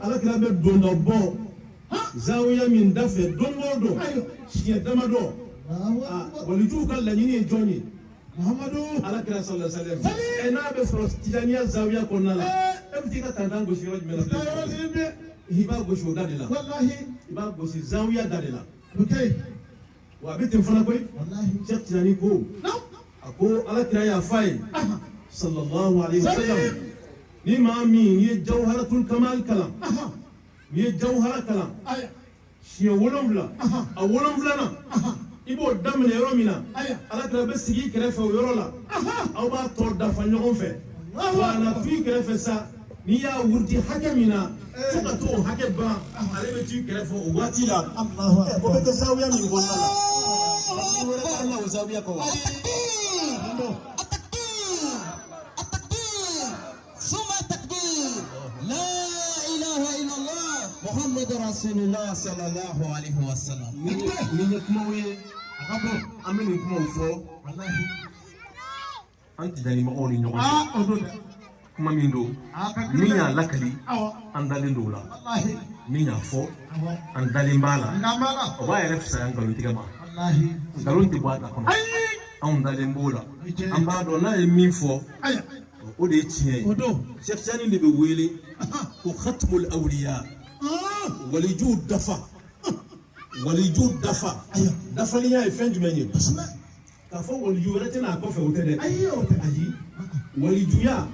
Ala kira bɛ don ka bɔ zawiya min da fɛ don o don, siɲɛ damadɔ, walijuw ka laɲini ye jɔn ye? Muhammadu. Ala kira sallallahu alaihi wa sallam. Ɛ, n'a bɛ sɔrɔ tijaniya zawiya kɔnɔna la, e bɛ t'i ka tantan gosi yɔrɔ jumɛn la? I b'a gosi o da de la. Walahi. I b'a gosi zawiya da de la. O tɛ yen. Wa a bɛ ten fana koyi. Cheikh Tijani ko, a ko ala kira y'a f'a ye, sallallahu alaihi wa sallam, ni maa min n'i ye jawharatul kamal kalan, n'i ye jawhara kalan siɲɛ 7, a 7nan i b'o daminɛ yɔrɔ min na, ala kira bɛ sigi i kɛrɛfɛ o yɔrɔ la, aw b'a tɔ dafa ɲɔgɔn fɛ. Wa a na to i kɛrɛfɛ sa, n'i y'a wuruti hakɛ min na, fo ka t'o hakɛ ban, ale bɛ to i kɛrɛfɛ o waati la. O bɛ kɛ zawiya min kɔnɔna la, wɛrɛ t'a la o zawiya kɔ wa. Muhammad Rasulullah sallallahu alaihi wa sallam. Nin ye kumaw ye, a ka bɔ, an bɛ nin kumaw fɔ an tijani mɔgɔw ni ɲɔgɔn cɛ. Kuma min don, min y'a lakali, an dalen don o la. Min y'a fɔ, an dalen b'a la. O b'a yɛrɛ fisaya nkalontigɛ ma. Nkalon tɛ bɔ a da kɔnɔ. Anw dalen b'o la. An b'a dɔn n'a ye min fɔ, o de ye tiɲɛ ye. Cheikh Tijani de bɛ wele ko khatmul awliya, walijuw dafa. Walijuw dafa, dafalenya ye fɛn jumɛn ye? K'a fɔ waliju wɛrɛ tɛna a kɔfɛ, o tɛ dɛ. Ayi, o tɛ. Ayi, walijuya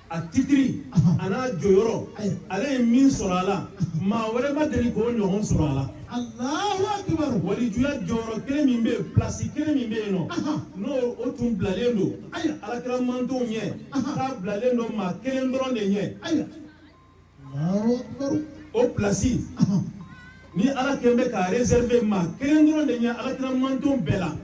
a titiri a n'a jɔyɔrɔ, ale ye min sɔrɔ a la, maa wɛrɛ ma deli k'o ɲɔgɔn sɔrɔ a la. Allahu akibaru. Walijuya jɔyɔrɔ kelen min bɛ yen, pilasi kelen min bɛ yen nɔ, n'o o tun bilalen don alakira mantonw ɲɛ, k'a bilalen don maa kelen dɔrɔn de ɲɛ. O pilasi ni Ala kɛlen bɛ k'a réserver maa kelen dɔrɔn de ɲɛ alakira manton bɛɛ la.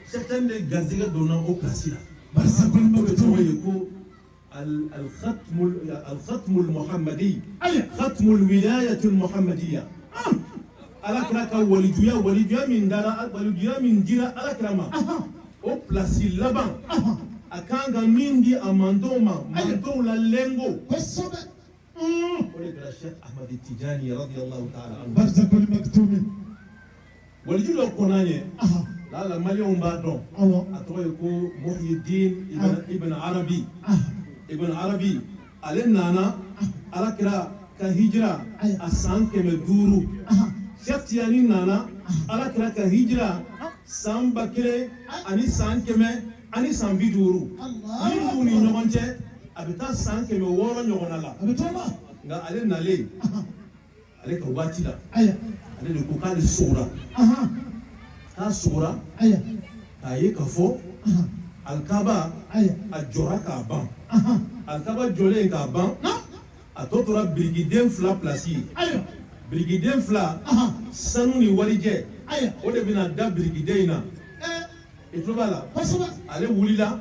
Cheikh Tijani de garijɛgɛ donna o pilasi la. Barisa o de tɔgɔ ye ko al-khatmul muhammadi, khatmul wilayatul muhammadiya. Alakira ka walijuya, walijuya min dara, walijuya min dira alakira ma, o pilasi laban, a kan ka min di a mantonw ma, mantonw la lengo. Kosɛbɛ. O de kɛra Cheikh Ahmad Tijani radiyallahu ta'ala anhu. Barisa kɔni makitumi. Waliju dɔ kɔnna ɲɛ, lala maliyɛnw b'a dɔn, a tɔgɔ ye ko Muhyiddin Ibn Arabi. Ibn Arabi, ale nana alakira ka hijira a san 500. Cheikh Tijani nana alakira ka hijira san 1150. Min b'u ni ɲɔgɔn cɛ, a bɛ taa san 600 ɲɔgɔnna la. Nka ale nalen, ale ka waati la, ale de ko k'ale sogora, k'a sogora k'a ye k'a fɔ alikaba a jɔra k'a ban. Alikaba jɔlen k'a ban, a tɔ tora birikiden 2 pilasi ye. Birikiden 2, sanu ni warijɛ, o de bɛna da birikiden in na. I tulo b'a la? Ale wulila,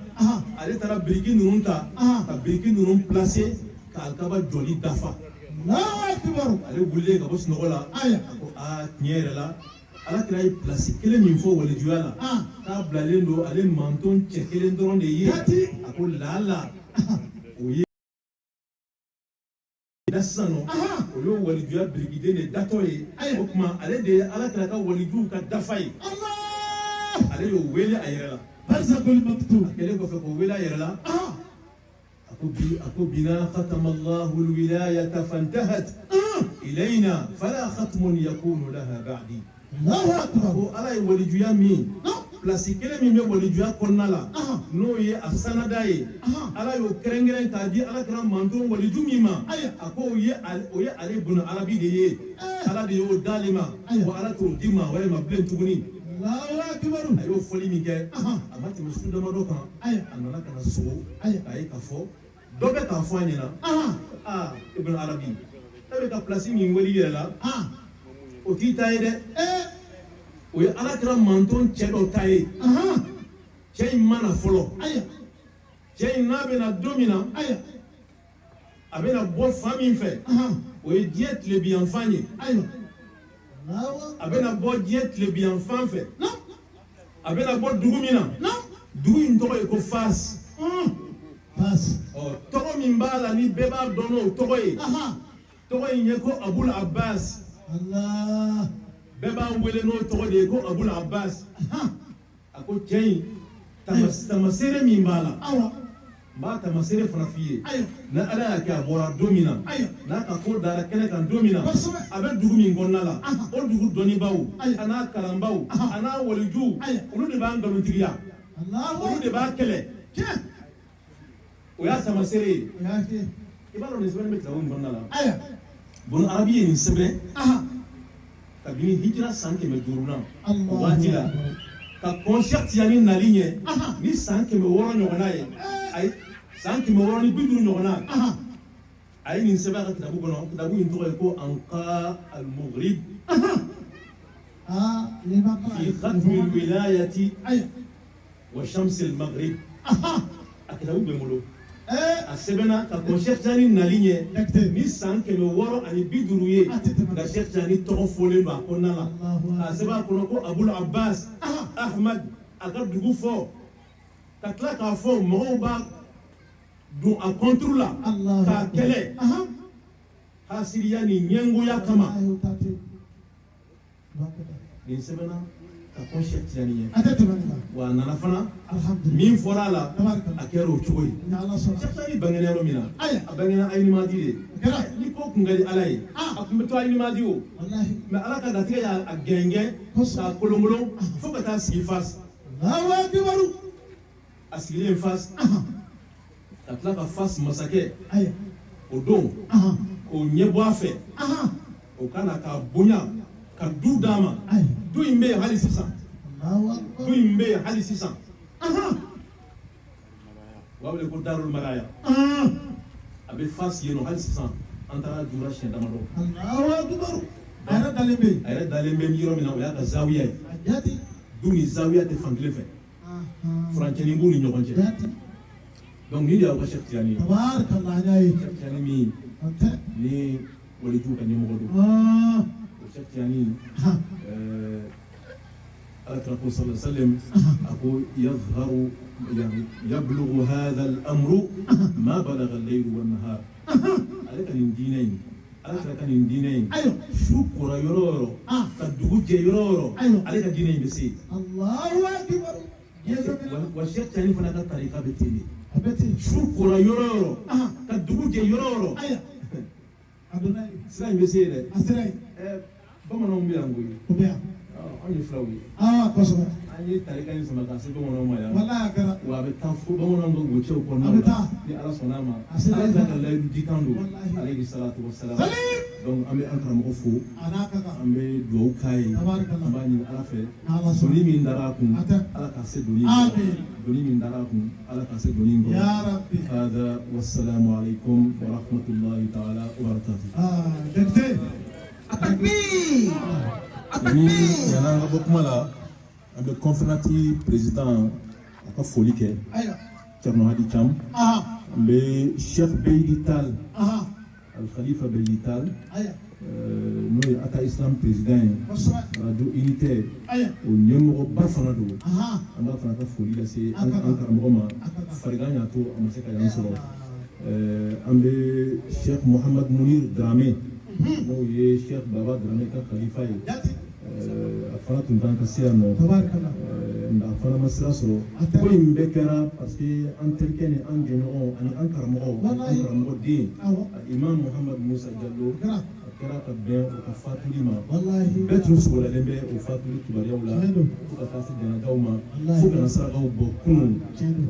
ale taara biriki ninnu ta, ka biriki ninnu pilase Ka alikaba jɔli dafa. Ale wulilen ka bɔ sunɔgɔ la, a ko aa, tiɲɛ yɛrɛ la, Ala kira ye pilasi kelen min fɔ walijuya la, k'a bilalen don ale manton cɛ kelen dɔrɔn de ye, a ko laala o ye da sisan nɔ, o y'o walijuya birikiden de datɔ ye. O tuma ale de ye Ala kira ka walijuw ka dafa ye. Ale y'o wele a yɛrɛ la. A kɛlen kɔfɛ k'o wele a yɛrɛ la, a ko bi, a ko bina khatama Allahu alwilayata fantahat ilayna fala khatmun yakunu laha ba'di. Ko Ala ye walijuya min pilasi kelen min bɛ walijuya kɔnɔna la, n'o ye a sanada ye, Ala y'o kɛrɛnkɛrɛn k'a di Ala kira manton waliju min ma, a ko o ye ale Bun Arabi de ye. Ala de y'o d'ale ma, wa Ala t'o di maa wɛrɛ ma bilen tuguni. A y'o fɔli min kɛ, a ma tɛmɛ su damadɔ kan, a nana ka na sogo k'a ye k'a fɔ dɔ bɛ k'a fɔ a ɲɛna: aa, Ibn Arabi, e bɛ ka pilasi min wele i yɛrɛ la, o t'i ta ye dɛ, o ye Ala kira manton cɛ dɔ ta ye. Cɛ in ma na fɔlɔ. Cɛ in n'a bɛna don min na, a bɛna bɔ fan min fɛ, o ye diɲɛ tilebinyanfan ye. A bɛna bɔ diɲɛ tilebinyanfan fɛ, a bɛna bɔ dugu min na, dugu in tɔgɔ ye ko Fas. Ɔ, tɔgɔ min b'a la ni bɛɛ b'a dɔn n'o tɔgɔ ye, tɔgɔ in ye ko Abul Abbas. Bɛɛ b'a wele n'o tɔgɔ de ye ko Abul Abbas. A ko cɛ in, tamaseere min b'a la, n b'a tamaseere fana f'i ye. Ni Ala y'a kɛ a bɔra don min na, n'a ka ko dara kɛnɛ kan don min na, a bɛ dugu min kɔnɔna la, o dugu dɔnnibaaw a n'a kalanbaaw a n'a walijuw, olu de b'a nkalontigiya, olu de b'a kɛlɛ. O y'a tamaseere ye. I b'a dɔn nin sɛbɛnni bɛ kitabu min kɔnɔna la, Bun Arabi ye nin sɛbɛn kabini hijira san 500nan o waati la, ka kɔn Cheikh Tijani nali ɲɛ ni san 600 ɲɔgɔnna ye. Ayi, san 650 ɲɔgɔnna, a ye nin sɛbɛn a ka kitabu kɔnɔ. Kitabu in tɔgɔ ye ko Anqa al-Mughrib fi khatmi al-wilayati wa shams al-Maghrib. A kitabu bɛ n bolo. A sɛbɛnna ka kɔn Cheikh Tijani nali ɲɛ ni san 650 ye, nka Cheikh Tijani tɔgɔ fɔlen don a kɔnɔna la. K'a sɛbɛn a kɔnɔ ko Abul Abbas Ahmad, a ka dugu fɔ, ka tila k'a fɔ mɔgɔw b'a don a contre la k'a kɛlɛ hasiriya ni ɲɛngoya kama. Nin sɛbɛnna ka kɔn Cheikh Tijani ɲɛ, wa a nana fana, min fɔra a la, a kɛra o cogo ye. Cheikh Tijani bangena yɔrɔ min na, a bangena Ayinimadi de. Ni ko kun ka di Ala ye, a kun bɛ to Ayinimadi o, mais Ala ka latigɛ y'a gɛngɛn k'a kolonkolon fo ka taa sigi Fas. A sigilen Fas, ka tila ka Fas masakɛ o don k'o ɲɛbɔ a fɛ, o ka na k'a bonya ka du d'a ma. Du in bɛ yen hali sisan, du in bɛ yen hali sisan. U b'a wele ko Darul Maraya. A bɛ Fas yen nɔ hali sisan. An taara jura siɲɛ damadɔ. A yɛrɛ dalen bɛ yen. A yɛrɛ dalen bɛ yɔrɔ min na, o y'a ka zawiya ye. Du ni zawiya tɛ fan kelen fɛ, furancɛnin b'u ni ɲɔgɔn cɛ. Donc nin de y'aw ka Cheikh Tijani ye. Cheikh Tijani min ni walijuw ka ɲɛmɔgɔ don, o Cheikh Tijani, Ala kira ko sallallahu alaihi wasallam, a ko yazharu yani yablughu hadha al-amru ma balagha al-layl wa an-nahar. Ale ka nin diinɛ in, Ala kira ka nin diinɛ in, su kora yɔrɔ o yɔrɔ ka dugu jɛ yɔrɔ o yɔrɔ, ale ka diinɛ in bɛ se yen. Wa Cheikh Tijani fana ka tarika bɛ ten de, su kora yɔrɔ o yɔrɔ ka dugu jɛ yɔrɔ o yɔrɔ, sira in bɛ se yen dɛ. Bamananw bɛ yan koyi, anw ye filaw ye. An ye tarika in sama ka se bamananw ma yan, wa a bɛ taa fo bamananw ka gocɛw kɔnɔna la ni Ala sɔnna a ma. Ala kira ka layidu dikan don, alayhi salatu wa salam. Donc an bɛ an karamɔgɔ fo, an bɛ dugawu k'a ye, an b'a ɲini Ala fɛ, doni min dara a kun, Ala k'a se doni in kɔrɔ, doni min dara a kun, Ala k'a se doni in kɔrɔ. Hada wassalamu alaikum wa rahmatullahi ta'ala wa barakatuh. Ni yan'an ka bɔ kuma la, an bɛ conférence président a ka foli kɛ, Thierno Hadi Thiam. An bɛ Cheikh Beydi Tall, Al Khalifa Beydi Tall, n'o ye Ata Islam président ye, radio unitaire o ɲɛmɔgɔba fana don. An b'a fana ka foli lase an karamɔgɔ ma. Farigan y'a to a ma se ka yan sɔrɔ. An bɛ Cheikh Mouhamad Munir Dramé, n'o ye Cheikh Baba Dramé ka khalifa ye, a fana tun kan ka se yan nɔ, nka a fana ma sira sɔrɔ. Ko in bɛɛ kɛra parce que an terikɛ ni an jɛɲɔgɔn ani an karamɔgɔ ani an karamɔgɔ den, Imam Muhamad Musa Jalo, a kɛra ka bɛn o ka fatuli ma. Bɛɛ tun sɔgɔlalen bɛ o fatuli kibaruyaw la fo ka taa se janajaw ma, fo ka na sarakaw bɔ kunun.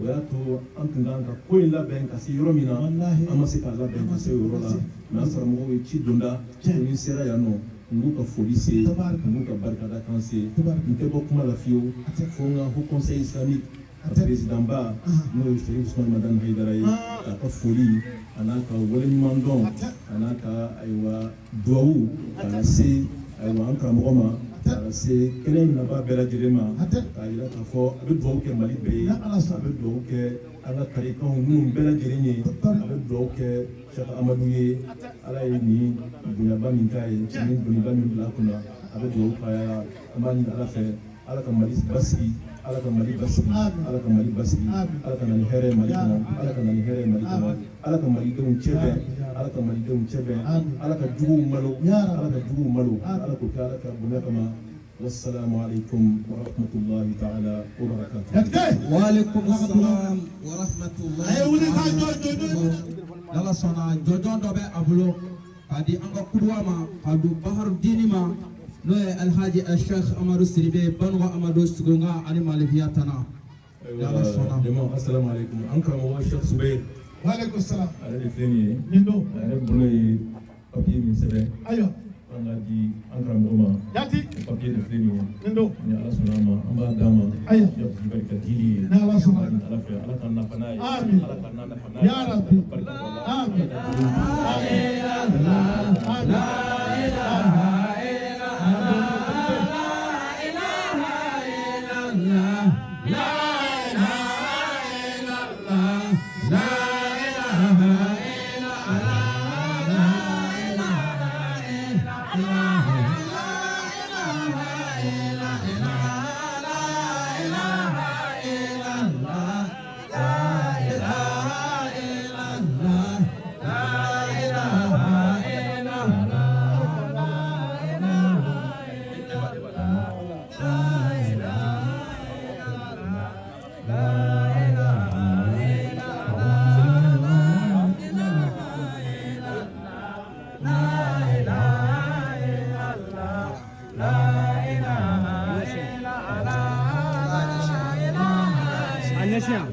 O y'a to an tun kan ka ko in labɛn ka se yɔrɔ min na, an ma se k'a labɛn ka se o yɔrɔ la. Mais an karamɔgɔw ye ci donda ko ni sera yan nɔ, n b'u ka foli se, n b'u ka barikadakan se. N tɛ bɔ kuma la fiyewu fo n ka Haut Conseil islamique a président ba, n'o ye Cherif Ousmane Madani Haidara ye, k'a ka foli a n'a ka waleɲumandɔn a n'a ka ayiwa duwawu k'a lase ayiwa an karamɔgɔ ma, k'a lase kɛnɛ in nabaa bɛɛ lajɛlen ma, k'a yira k'a fɔ a bɛ duwawu kɛ Mali bɛɛ ye, a bɛ duwawu kɛ an ka tarikanw minnu bɛɛ lajɛlen ye, a bɛ duwawu kɛ Cheikh Amadu ye. Ala ye nin bonyaba min k'a ye, nin doniba min bila a kunna, a bɛ duwawu k'a ye. An b'a ɲini Ala fɛ, Ala ka Mali basigi, Ala ka Mali basigi, Ala ka Mali basigi, Ala ka na ni hɛrɛ ye Mali kɔnɔ, Ala ka na ni hɛrɛ ye Mali kɔnɔ, Ala ka Malidenw cɛ bɛn, Ala ka Malidenw cɛ bɛn, Ala ka juguw malo, Ala ka juguw malo, Ala k'o kɛ Ala ka bonya kama. Wassalamu alaikum wa rahmatullahi ta'ala wa barakatuh. Wa alaikum salam wa rahmatullahi. N'Ala sɔnna, jɔnjɔn dɔ bɛ a bolo k'a di an ka kuduwa ma, k'a don Baharudini ma, n'o ye Alhaji Sheikh Amadu Sidibe Banuga Amadu Sugunga ani Malikiya Tana. N'Ala sɔnna. Jama, assalamu alaikum. An karamɔgɔ Cheikh Subair. Wa alaikum salam. Ale de filɛ nin ye. Nin don. A yɛrɛ bolo ye papier min sɛbɛn. Ayiwa. An ka di an karamɔgɔ ma. Jati. O papier de filɛ nin ye. Nin don. Ni Ala sɔnna a ma, an b'a d'a ma. Ayiwa. Cheikh Zubair ka dili ye. Ni Ala sɔnna. Ala fɛ, Ala k'an nafa n'a ye. Amin. Ala k'an nafa n'a ye. Ya Rabbi. Barika b'a la. Amin. A ɲɛsin yan.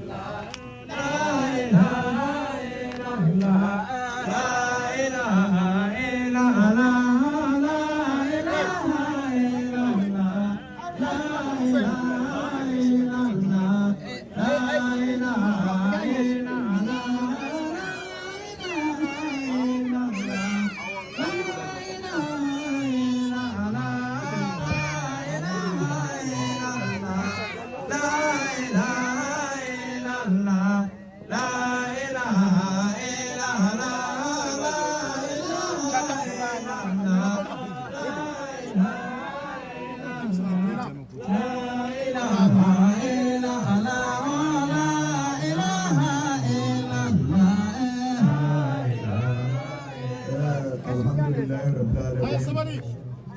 Alhamdulilayi rabbil alamin.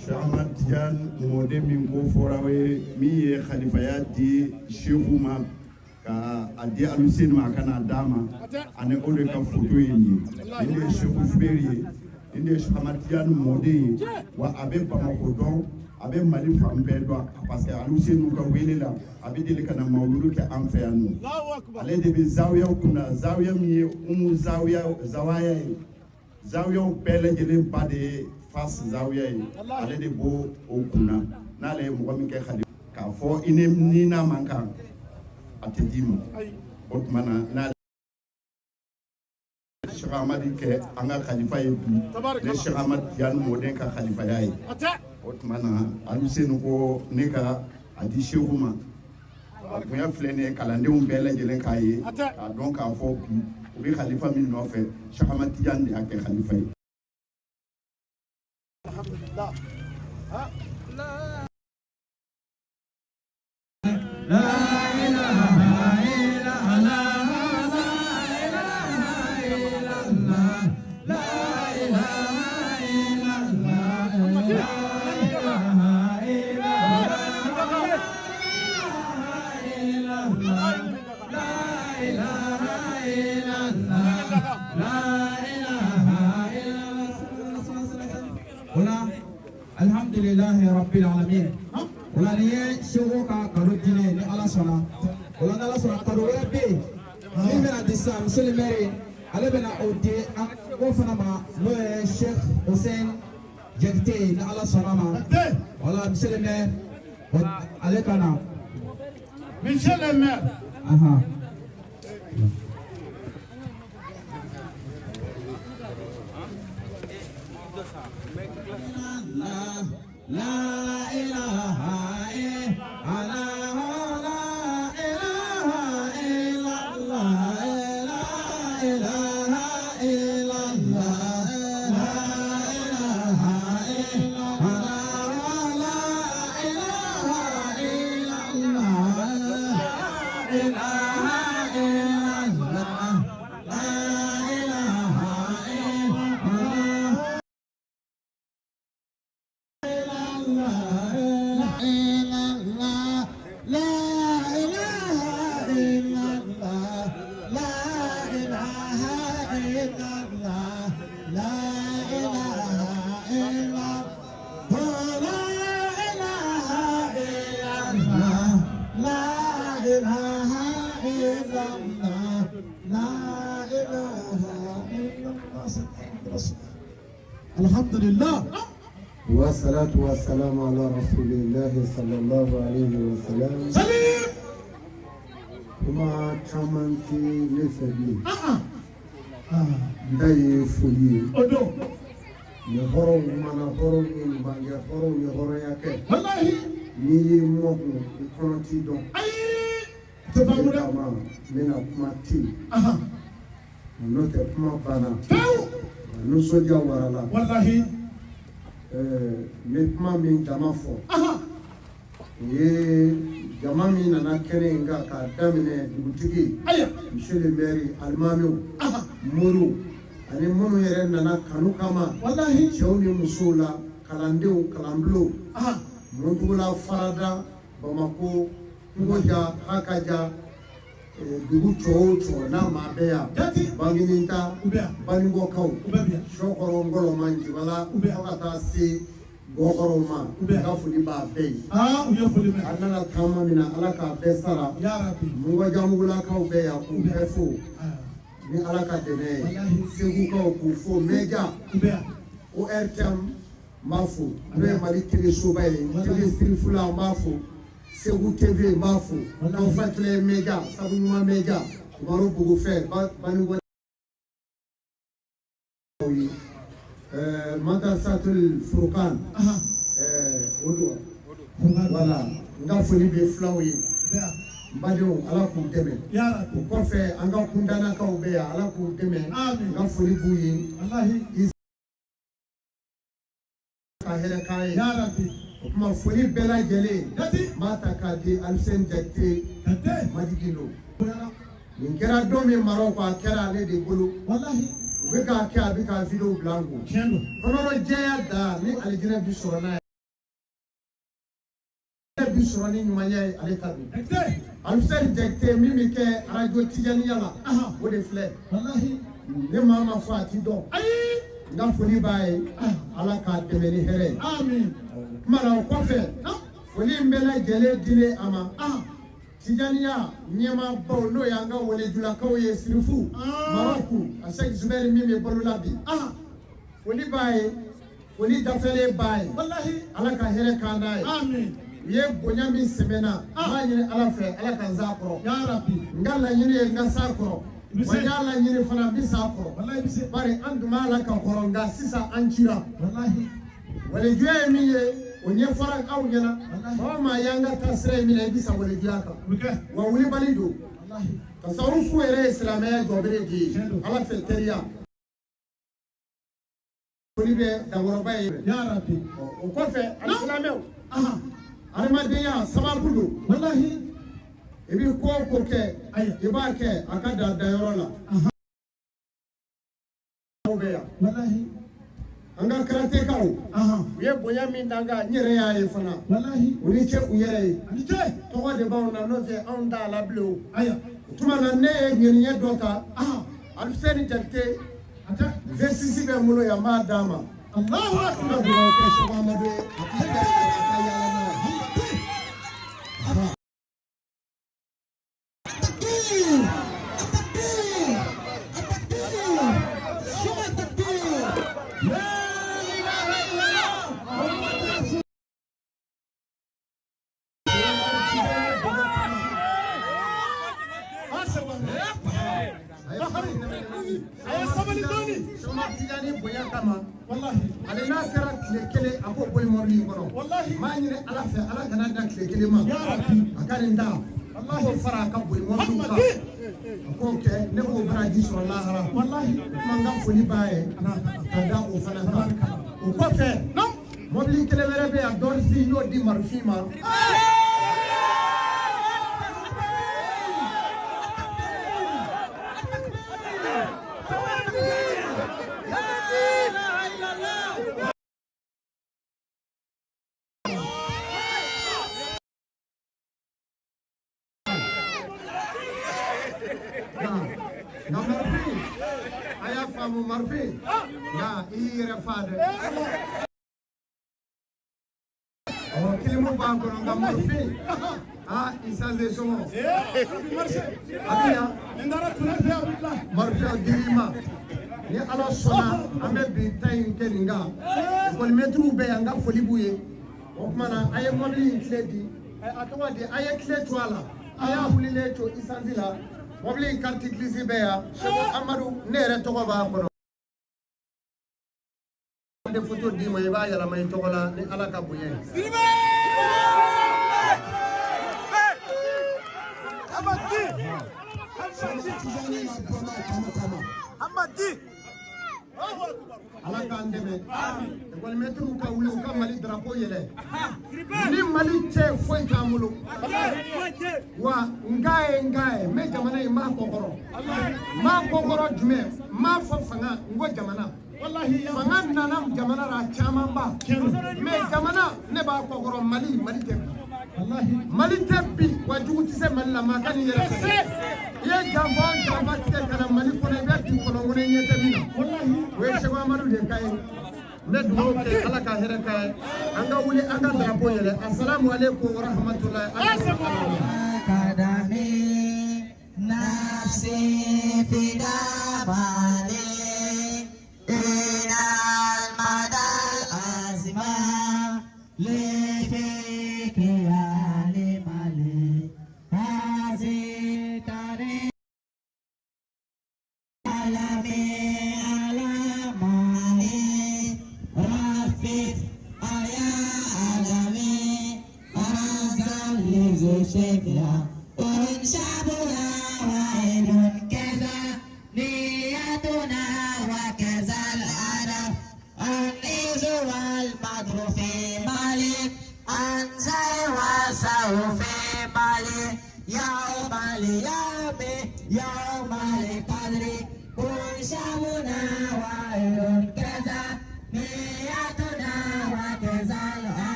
Cheikh Ahmad Tidiane mɔden min ko fɔra aw ye, min ye khalifaya di Seku ma ka a di Aluseni ma, a ka n'a d'a ma, ani o de ka foto ye nin ye. Nin de ye Seku Zuberi ye, nin de ye Cheikh Ahmad Tidiane mɔden ye. Wa a bɛ Bamakɔ dɔn, a bɛ Mali fan bɛɛ dɔn, parce que Aluseni ka wele la, a bɛ deli ka na mawuludu kɛ an fɛ yan nɔ. Ale de bɛ zawiyaw kunna, zawiya min ye Umu zawiya zawaya ye, zawiyaw bɛɛ lajɛlen ba de ye Fas zawiya ye, ale de b'o o kunna. N'ale ye mɔgɔ min kɛ khalifa, k'a fɔ i ni n'a man kan, a tɛ d'i ma. O tuma na, n'ale Cheikh Ahmadi kɛ an ka khalifa ye bi, ne Cheikh Ahmad Tidiane mɔden ka khalifaya ye. O tuma na, Aluseni ko ne ka a di Seku ma. A bonya filɛ nin ye, kalandenw bɛɛ lajɛlen k'a ye, k'a dɔn k'a fɔ bi U bɛ khalifa min nɔfɛ, Cheikh Ahmad Tidiane de y'a kɛ khalifa ye. O la, alhamdulilahi rabbil alamin. O la, nin ye seko ka kado diinɛ ye, ni Ala sɔnna. O la, n'Ala sɔnna, kado wɛrɛ bɛ yen min bɛna di sisan. Monsieur le maire, ale bɛna o di an ka seko fana ma, n'o ye Cheikh Hussein Jakite ye, ni Ala sɔnna ma. Wala, monsieur le maire, ale ka na. Monsieur le maire. Ahan. La ilaha illallah, la ilaha illallah, la ilaha illallah, la ilaha illallah, la ilaha illallah, la ilaha illallah, la ilaha illallah. الحمد لله. والصلاة والسلام على رسول الله صلى الله عليه وسلم. سليم. Kuma caman tɛ ne fɛ bilen. N ta ye foli ye. O don. Ni hɔrɔnw kumana, hɔrɔnw ye ɲuman kɛ, hɔrɔnw ye hɔrɔnya kɛ. Walahi. N'i ye mɔkun, i kɔnɔ t'i dɔn. Ayi. Tɛ faamu dɛ. Kama n bɛna kuma ten. N'o tɛ, kuma banna. Pewu. Nisɔndiya warala. Walahi. N bɛ kuma min jama fɔ, o ye jama min nana kɛnɛ in kan, k'a daminɛ dugutigi, monsieur le maire, alimamiw, moriw ani minnu yɛrɛ nana kanu kama, cɛw ni musow la, kalandenw, kalanbulonw, Muntugula, Farada, Bamako, Kungoja, Hakaja, dugu tɔ o tɔ n'a maa bɛ yan, Bangininta, Banikɔkaw, Sɔkɔrɔ, Ngɔlɔma, Njibala, fo ka taa se Gɔkɔrɔw ma, n ka foli b'a bɛɛ ye. U ye foli mɛn. An nana taama min na, Ala k'a bɛɛ sara. Yarabi. Mungɔjamugulakaw bɛɛ yan, k'u bɛɛ fo ni Ala ka dɛmɛ ye. Segukaw, k'u fo. Mɛja ORTM, n b'a fo, n'o ye Mali telesoba ye, tele sirifula, n b'a fo. Segu TV, n b'a fo. Tɔnfɛtilɛ Mɛja, Sabu Ɲuman Mɛja, Umaru Bugufɛ, Banikɔ ye. Madrasatul Furukan, o don. Voilà, n ka foli bɛ filaw ye. N badenw, Ala k'u dɛmɛ. O kɔfɛ, an ka kundanakaw bɛ yan, Ala k'u dɛmɛ. N ka foli b'u ye. Ka hɛrɛ k'an ye. O tuma, foli bɛɛ lajɛlen, n b'a ta k'a di Aluseni Jakite Madi Gindo. Nin kɛra don min Marɔku, a kɛra ale de bolo. U bɛ k'a kɛ, a bɛ k'a vidéo bila an kun. Kɔnɔrɔ jɛya da ni alijinɛ bi sɔrɔ n'a ye, bi sɔrɔ ni ɲumanya ye, ale ta don. Aluseni Jakite min bɛ kɛ arajo Tijaniya la, o de filɛ. Ne maa ma fɔ a ti dɔn. N ka foli b'a ye, Ala k'a dɛmɛ ni hɛrɛ ye. Kuma la, o kɔfɛ, foli in bɛɛ lajɛlen dilen a ma, Tijaniya ɲɛmaabaw, n'o y'an ka welejulakaw ye, Sirifu Marɔku, a Sɛki Zubɛri min bɛ balo la bi, foli b'a ye, foli dafalen b'a ye. Ala ka hɛrɛ k'an n'a ye. U ye bonya min sɛmɛna, n b'a ɲini Ala fɛ, Ala ka n s'a kɔrɔ. N ka laɲini ye n ka s'a kɔrɔ, wa n y'a laɲini fana, n bɛ s'a kɔrɔ, bari an tun b'a la ka kɔrɔ, nka sisan an cira. Walejuya ye min ye, o ɲɛfɔra aw ɲɛna. Maa o maa y'an ka taa sira in minɛ, i bɛ sa walejuya kan, wa wulibali don. Tasawufu yɛrɛ ye silamɛya jɔbere de ye Ala fɛ teriya foli bɛ dankɔrɔba ye o kɔfɛ alisilamɛw adamadenya sababu don walahi i bɛ ko o ko kɛ i b'a kɛ a ka dan danyɔrɔ la aw bɛ yan walahi an ka karatekaw u ye bonya min da an kan n yɛrɛ y'a ye fana walahi u ni ce u yɛrɛ ye ani ce tɔgɔ de b'anw na n'o tɛ anw t'a la bilen o ayiwa o tuma na ne ye ŋaniya dɔ ta Aluseni Jakite V6 bɛ n bolo yan n b'a d'a ma Alahu akibaru n bɛ dugawu kɛ Sɛku Amadu ye a k'a kɛ a ka yaala n'a ye. Bonya kama ale n'a kɛra tile kelen a k'o boli mɔbili in kɔnɔ n b'a ɲini ala fɛ ala kana da tile kelen ma a ka nin da a k'o fara a ka boli mɔbiliw kan a k'o kɛ ne b'o baraji sɔrɔ lahara o tuma n ka foli b'a ye ka da o fana kan o kɔfɛ mɔbili kelen wɛrɛ bɛ yan dɔrisi n y'o di marifin ma. Nka marifin a y'a faamu marifin nka i y'i yɛrɛ fa dɛ. Ɔ kilimu b'a kɔnɔ nka marifin aa isanse sɔngɔ a bɛ yan marifin a dir'i ma ni ala sɔnna an bɛ bi ta in kɛ nin kan ekɔlimɛtiriw bɛ yan n ka foli b'u ye o tuma na a ye mɔbili in kile di a tɔgɔ di a ye kile to a la a y'a wulilen to isansi la mɔbili in carte grise bɛ yan Sɛku Amadu ne yɛrɛ tɔgɔ b'a kɔnɔ n bɛ foto d'i ma i b'a yɛlɛma i tɔgɔ la ni ala ka bonya ye. Ala k'an dɛmɛ ekɔlimɛtiriw ka wuli u ka Mali drapeau yɛlɛ ni Mali tɛ foyi t'an bolo wa n k'a ye n k'a ye n bɛ jamana in n b'a kɔkɔrɔ n b'a kɔkɔrɔ jumɛn n m'a fɔ fanga n ko jamana fanga nana jamana la camanba mais jamana ne b'a kɔkɔrɔ Mali Mali tɛ bi Mali tɛ bi wa jugu tɛ se Mali la maa ka n'i yɛrɛ fɛ i ye janfa o janfa tigɛ ka na Mali kɔnɔ i bɛ bin kɔlɔn kɔnɔ i ɲɛ tɛ min na o ye Sɛku Amadu de ka ye n bɛ dugawu kɛ Ala ka hɛrɛ k'a ye an ka wuli an ka drapeau yɛlɛ asalamu aleykum wa rahmatulahi.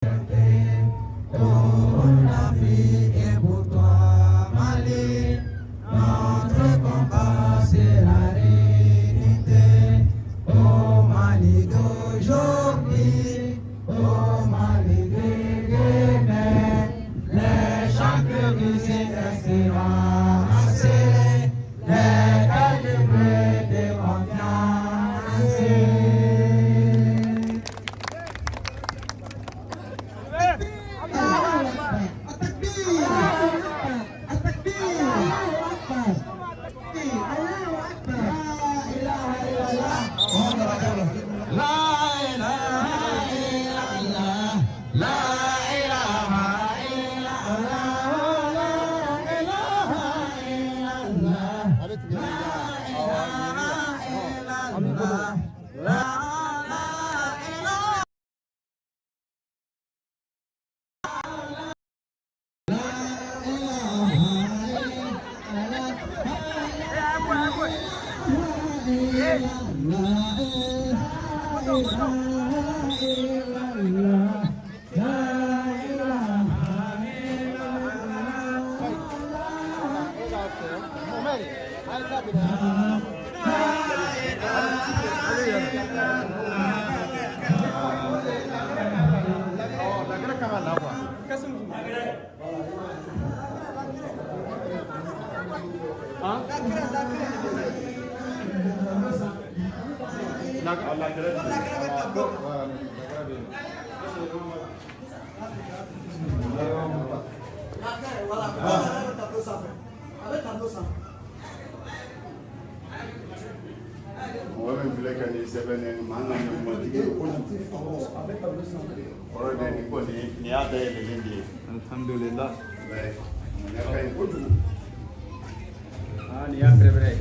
Pour l'Afrique et pour toi, Mali, notre combat c'est la réunité. Au Mali d'aujourd'hui, au Mali de demain, les champions du siècle seront lancés, les calibres de confiance. لا إله إلا الله، لا إله إلا الله، لا إله إلا الله، لا إله إلا الله، لا إله. Mɔgɔ min filɛ ka nin sɛbɛn nin maa na ɲuman ye kojugu, kɔrɔ de nin kɔni nin y'a dayɛlɛlen de ye. Alhamdulillah. Nin ka ɲi kojugu. Ah, nin y'a bɛrɛbɛrɛ ye.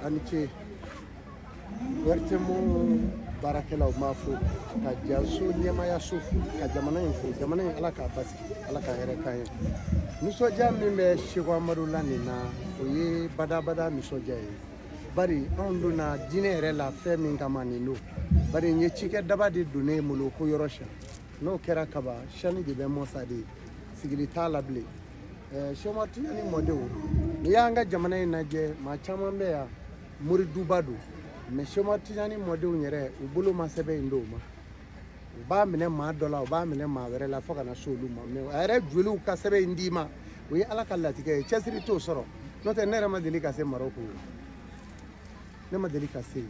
A ni ce. ORTM baarakɛlaw m'a fo ka jaso ɲɛmayaso fo ka jamana in fo. Jamana in, Ala k'a basigi, Ala ka hɛrɛ k'an ye. Nisɔndiya min bɛ Seko Amadu la nin na, o ye badabada nisɔndiya ye, bari anw donna diinɛ yɛrɛ la fɛn min kama nin don. Bari n ye cikɛ daba de don ne bolo ko yɔrɔ siyan, n'o kɛra kaba siyani de bɛ mɔ sa de, sigili t'a la bilen. Seko Tijani mɔdenw, n'i y'an ka jamana in lajɛ, maa caman bɛ yan. moriduba don, mais Sɛki Tijani mɔdenw yɛrɛ, u bolo ma sɛbɛn in d'o ma. U b'a minɛ maa dɔ la, u b'a minɛ maa wɛrɛ la, fo ka na se olu ma. Mais a yɛrɛ joliw ka sɛbɛn in d'i ma, o ye Ala ka latigɛ ye. Cɛsiri t'o sɔrɔ. N'o tɛ, ne yɛrɛ ma deli ka se Marɔku, ne ma deli ka se yen.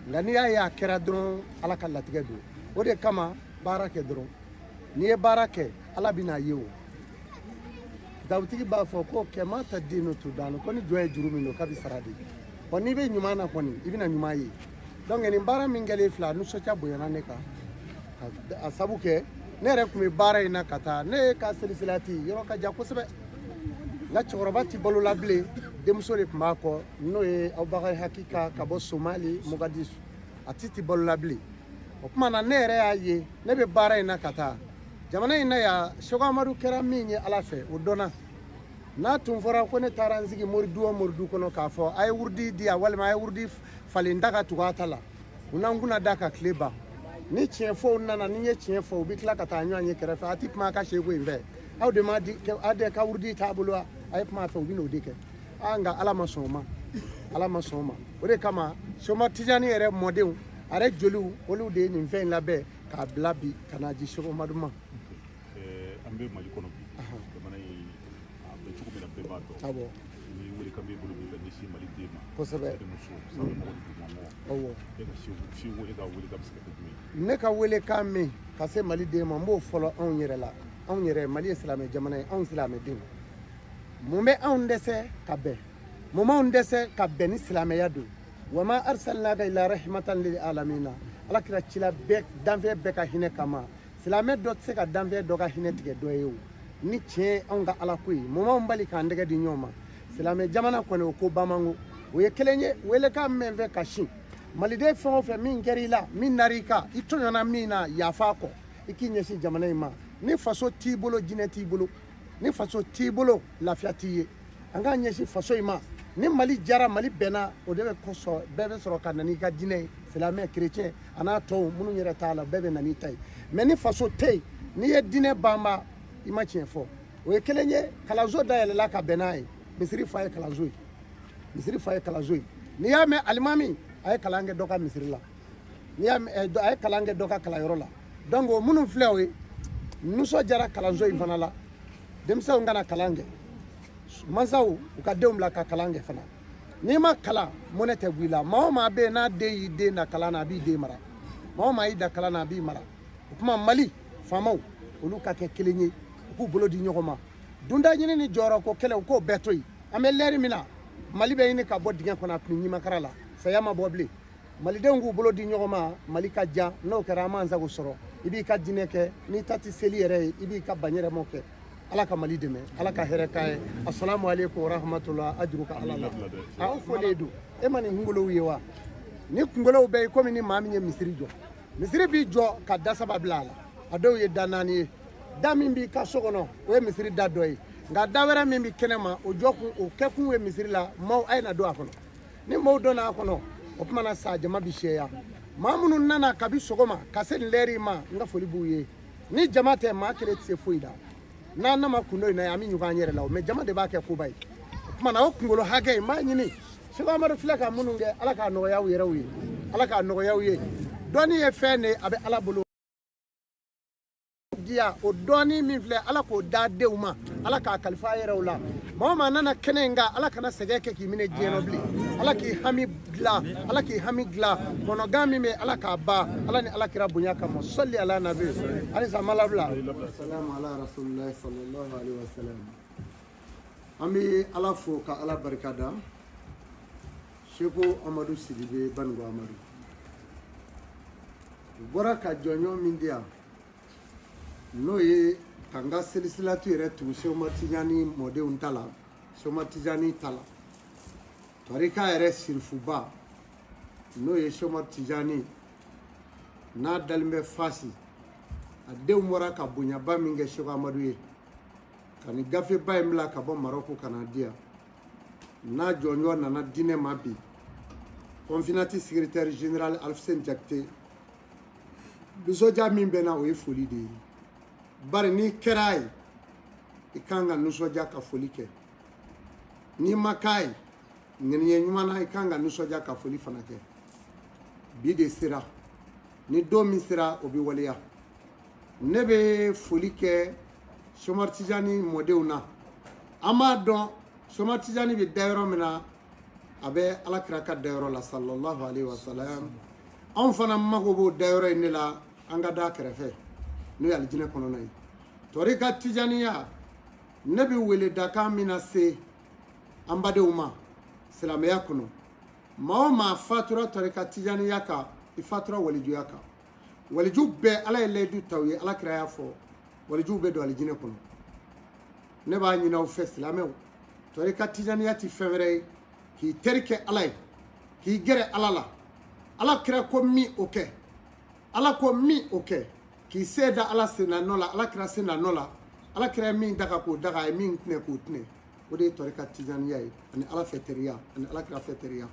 Nka n'i y'a ye a kɛra dɔrɔn, Ala ka latigɛ don. O de kama, baara kɛ dɔrɔn. N'i ye baara kɛ, Ala bɛn'a ye. O kitabutigi b'a fɔ ko kama tadinu tudanu, ko ni jɔn ye juru min don, k'a bɛ sara de. Wa n'i bɛ ɲuman na kɔni, i bɛna ɲuman ye. Donc nin baara min kɛlen filɛ, a nisɔndiya bonyana ne kan, a sabu kɛ ne yɛrɛ tun bɛ baara in na ka taa. Ne ka selisilati yɔrɔ ka jan kosɛbɛ. N ka cɛkɔrɔba ti balo la bilen, denmuso de tun b'a kɔ, n'o ye Abubakar Hakika ka bɔ Somali Mogadishu. A ti balo la bilen. O tuma na, ne yɛrɛ y'a ye ne bɛ baara in na ka taa jamana in na yan. Seko Amadu kɛra min ye Ala fɛ, o dɔnna. N'a tun fɔra ko ne taara n sigi moridu o moridu kɔnɔ k'a fɔ a ye wurudi di yan, walima a ye wurudi falen da ka tugu a ta la, u n'an kunna da ka tile ban. Ni tiɲɛ fɔw nana, ni n ye tiɲɛ fɔ, u bɛ tila ka taa ɲɔgɔn ye kɛrɛfɛ. A ti kuma a ka seko in fɛ, aw de ma di aw de ka wurudi t'a bolo, a ye kuma a fɛ, u bɛ n'o de kɛ. Aa, nka Ala ma sɔn o ma, Ala ma sɔn o ma. O de kama, Soma Tijani yɛrɛ mɔdenw, a yɛrɛ joliw, olu de ye nin fɛn in labɛn k'a bila bi ka n'a di Seko Amadu ma. An bɛ Mali kɔnɔ bi, jamana in a bɛ cogo min na, bɛɛ b'a dɔn. Ni welekan b'i bolo bi ka ɲɛsin Mali den ma, cɛ ni muso, sanfɛmɔgɔ ni dugumamɔgɔ, e ka seko, e ka welekan bɛ se ka kɛ jumɛn ye? Ne ka welekan min ka se Mali den ma, n b'o fɔlɔ anw yɛrɛ la. Anw yɛrɛ, Mali ye silamɛ jamana ye. Anw silamɛdenw, mun bɛ anw dɛsɛ ka bɛn? Mun b'anw dɛsɛ ka bɛn ni silamɛya don? Wama arsalnaka illa rahmatan lil alamina. Ala kira cila bɛɛ, danfɛn bɛɛ ka hinɛ kama. Silamɛ dɔ tɛ se ka danfɛn dɔ ka hinɛ tigɛ dɔ ye. O ni tiɲɛ, anw ka Ala ko ye, mun b'anw bali k'an tɛgɛ di ɲɔgɔn ma? Silamɛ jamana kɔni, o ko bamanko, o ye kelen ye. Welekan min fɛ ka sin maliden fɛn o fɛn, min kɛra i la, min nar'i kan, i tɔɲɔna min na, yafa kɔ, i k'i ɲɛsin jamana in ma. Ni faso t'i bolo, jinɛ t'i bolo. Ni faso t'i bolo, lafiya t'i ye. An k'an ɲɛsin faso in ma. Ni Mali jara, Mali bɛnna, o de bɛ kosɔn bɛɛ bɛ sɔrɔ ka na n'i ka diinɛ ye. Silamɛ, kerecɛn, a n'a tɔw minnu yɛrɛ t'a la, bɛɛ bɛ na n'i ta ye. Mais ni faso tɛ yen, n'i ye diinɛ banba, i ma tiɲɛ fɔ. O ye kelen ye. Kalanso dayɛlɛla ka bɛn n'a ye. Misiri fa ye kalanso ye, misiri fa ye kalanso ye. N'i y'a mɛn alimami, a ye kalan kɛ dɔ ka misiri la. N'i y'a mɛn, a ye kalan kɛ dɔ ka kalanyɔrɔ la. Donc o minnu filɛ, o ye nisɔndiyara kalanso in fana la. Denmisɛnw kana kalan kɛ, mansaw u ka denw bila ka kalan kɛ fana. N'i ma kalan, mɔnɛ tɛ bɔ i la. Maa o maa bɛ yen n'a den y'i den da kalan na, a b'i den mara. Maa o maa y'i da kalan na, a b'i mara. O tuma, Mali faamaw, olu ka kɛ kelen ye, u k'u bolo di ɲɔgɔn ma. Dunda ɲini ni jɔyɔrɔko kɛlɛ, u k'o bɛɛ to yen. An bɛ lɛri min na, Mali bɛ ɲini ka bɔ dingɛ kɔnɔ, a tun bɛ ɲimakara la, saya ma bɔ bilen. Malidenw k'u bolo di ɲɔgɔn ma, Mali ka jan. N'o kɛra, an b'an sago sɔrɔ. I b'i ka diinɛ kɛ, n'i ta tɛ seli yɛrɛ ye, i b'i ka banyɛrɛmaw kɛ. Ala ka Mali dɛmɛ, Ala ka hɛrɛ k'an ye. Asalamu aleykum warahmatula. A juru ka Ala la, aw fɔlen don. E ma nin kunkolow ye wa? Ni kunkolow bɛɛ ye komi ni maa min ye misiri jɔ. Misiri b'i jɔ ka da saba bila a la, a dɔw ye da naani ye. Da min b'i ka so kɔnɔ, o ye misiri da dɔ ye. Nka da wɛrɛ min bɛ kɛnɛ ma, o jɔ kun, o kɛkun ye misiri la maaw a ye na don a kɔnɔ. Ni maaw donna a kɔnɔ, o tuma na sa jama bɛ sɛya. Maa minnu nana kabi sɔgɔma ka se nin lɛri ma, n ka foli b'u ye. Ni jama tɛ, maa kelen tɛ se foyi la. N'an nama kundo in na, an bɛ ɲugun an yɛrɛ la o. Mais jama de b'a kɛ koba ye. O tuma na, o kunkolo hakɛ in, n b'a ɲini Seko Amadu filɛ ka minnu kɛ, Ala k'a nɔgɔya u yɛrɛw ye, Ala k'a nɔgɔya u ye. Dɔnni ye fɛn de ye, a bɛ Ala bolo diya. O dɔnni min filɛ, Ala k'o da denw ma, Ala k'a kalifa a yɛrɛw la. Maa o maa nana kɛnɛ in kan, Ala kana sɛgɛn kɛ k'i minɛ diɲɛ nɔ bilen. Ala k'i hami dilan, Ala k'i hami dilan. Kɔnɔgan min bɛ, Ala k'a ban, Ala ni Ala kira bonya kama. Sɔli ala nabi. Halisa ma labila. Salamu ala rasulillahi sallallahu alaihi wasallam. An bɛ Ala fo ka Ala barika da. Seko Amadu Sidibe Banugo Amadu, u bɔra ka jɔnjɔn min di yan, n'o ye ka n ka selisilatu yɛrɛ tugu Seko Tijani mɔdenw ta la, Seko Tijani ta la, tarika yɛrɛ sirifuba, n'o ye Seko Tijani n'a dalen bɛ Fasi, a denw bɔra ka bonyaba min kɛ Seko Amadu ye, ka nin gafeba in bila ka bɔ Marɔku ka na di yan, n'a jɔnjɔn nana di ne ma bi, Confinati secrétaire général Alfuseni Jakite, nisɔndiya min bɛ n na, o ye foli de ye. Bari n'i kɛra a ye, i kan ka nisɔndiya ka foli kɛ. N'i ma k'a ye, Ŋaniya ɲuman na, i kan ka nisɔndiya ka foli fana kɛ. Bi de sera, ni don min sera, o bɛ waleya. Ne bɛ foli kɛ Sɛki Umaru Tijani mɔdenw na. An b'a dɔn Sɛki Umaru Tijani bɛ da yɔrɔ min na, a bɛ Ala kira ka dayɔrɔ la, sallallahu alaihi wa sallam. Anw fana mago b'o dayɔrɔ in de la, an ka da kɛrɛfɛ, n'o ye alijinɛ kɔnɔna ye. Tɔrika Tijaniya, ne bɛ wele dakan min na se an badenw ma silamɛya kɔnɔ, maa o maa fatura tɔrika Tijaniya kan, i fatura walijuya kan. Waliju bɛɛ, Ala ye layidu ta u ye, Ala kira y'a fɔ, walijuw bɛ don alijinɛ kɔnɔ. Ne b'a ɲini aw fɛ, silamɛw, tɔrika Tijaniya ti fɛn wɛrɛ ye k'i teri kɛ Ala ye, k'i gɛrɛ Ala la. Ala kira ko min, o kɛ. Ala ko min, o kɛ. K'i se da Ala senna nɔ la, Ala kira senna nɔ la. Ala kira ye min daga, k'o daga. A ye min tinɛ, k'o tinɛ. O de ye tɔrika Tijaniya ye, ani Ala fɛ teriya, ani Ala kira fɛ teriya.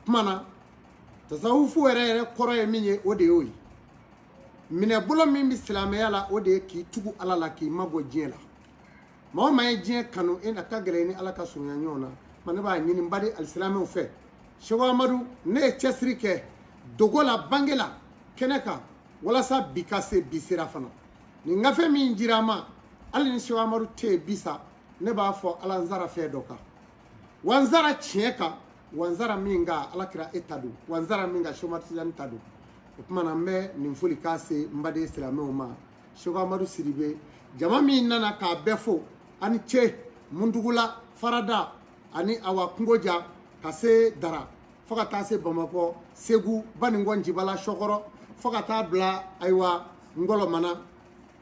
Kuma na, tasawufu yɛrɛ yɛrɛ kɔrɔ ye min ye, o de y'o ye. Minɛbolo min bɛ silamɛya la, o de ye k'i tugu Ala la, k'i mabɔ diɲɛ la. Maa o maa ye diɲɛ kanu, e na ka gɛlɛn ni Ala ka surunya ɲɔgɔn na. Ma ne b'a ɲini n baden alisilamɛw fɛ, Sɛki Amadu, ne ye cɛsiri kɛ dogo la, bange la, kɛnɛ kan, walasa bi ka se. Bi sera fana. Nin gafe min jira an ma, hali ni Sɛki Amadu tɛ yen bi sa, ne b'a fɔ Ala n sara fɛn dɔ kan, wa n sara tiɲɛ kan, wa n sara min kan, Ala kira e ta don, wa n sara min kan, Sɛki Umaru Tijani ta don. O tuma na, n bɛ nin foli k'a se n baden silamɛw ma. Sɛki Amadu Sidibe, jama min nana, k'a bɛɛ fo, ani ce. Mundugula, Farada ani awa Kungoja, ka se Dara, fo ka taa se Bamakɔ, Segu, Baninkɔ, Ncibala, Sɔkɔrɔ, fo ka taa bila ayiwa Ngɔlɔmana,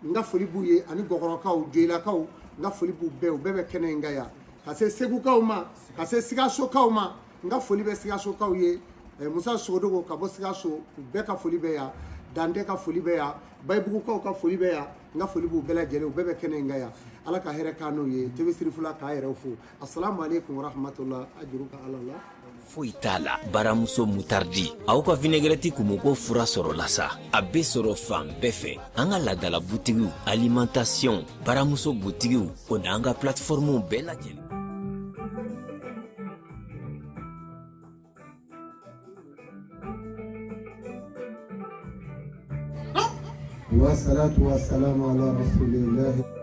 n ka foli b'u ye, ani Gɔgɔrɔkaw, Joyilakaw, n ka foli b'u bɛɛ. U bɛɛ bɛ kɛnɛ in kan yan. Ka se Segukaw ma, ka se Sikasokaw ma, n ka foli bɛ Sikasokaw ye. Musa Sogodogo ka bɔ Sikaso, u bɛɛ ka foli bɛ yan. Dantɛ ka foli bɛ yan. Bayibugukaw ka foli bɛ yan. N ka foli b'u bɛɛ lajɛlen, u bɛɛ bɛ kɛnɛ in kan yan. Ala ka hɛrɛ k'an n'u ye. TV Sirifula k'a yɛrɛ fo. Asalamu aleykum warahmatula. A juru ka Ala la. Foyi t'a la. Baramuso mutardi, aw ka vinaigrette kumuko fura sɔrɔla sa. A bɛ sɔrɔ fan bɛɛ fɛ, an ka ladala butigiw, alimentation, baramuso butigiw, o n'an ka plateformew bɛɛ lajɛlen. Wassalatu wassalamu ala rasulillah.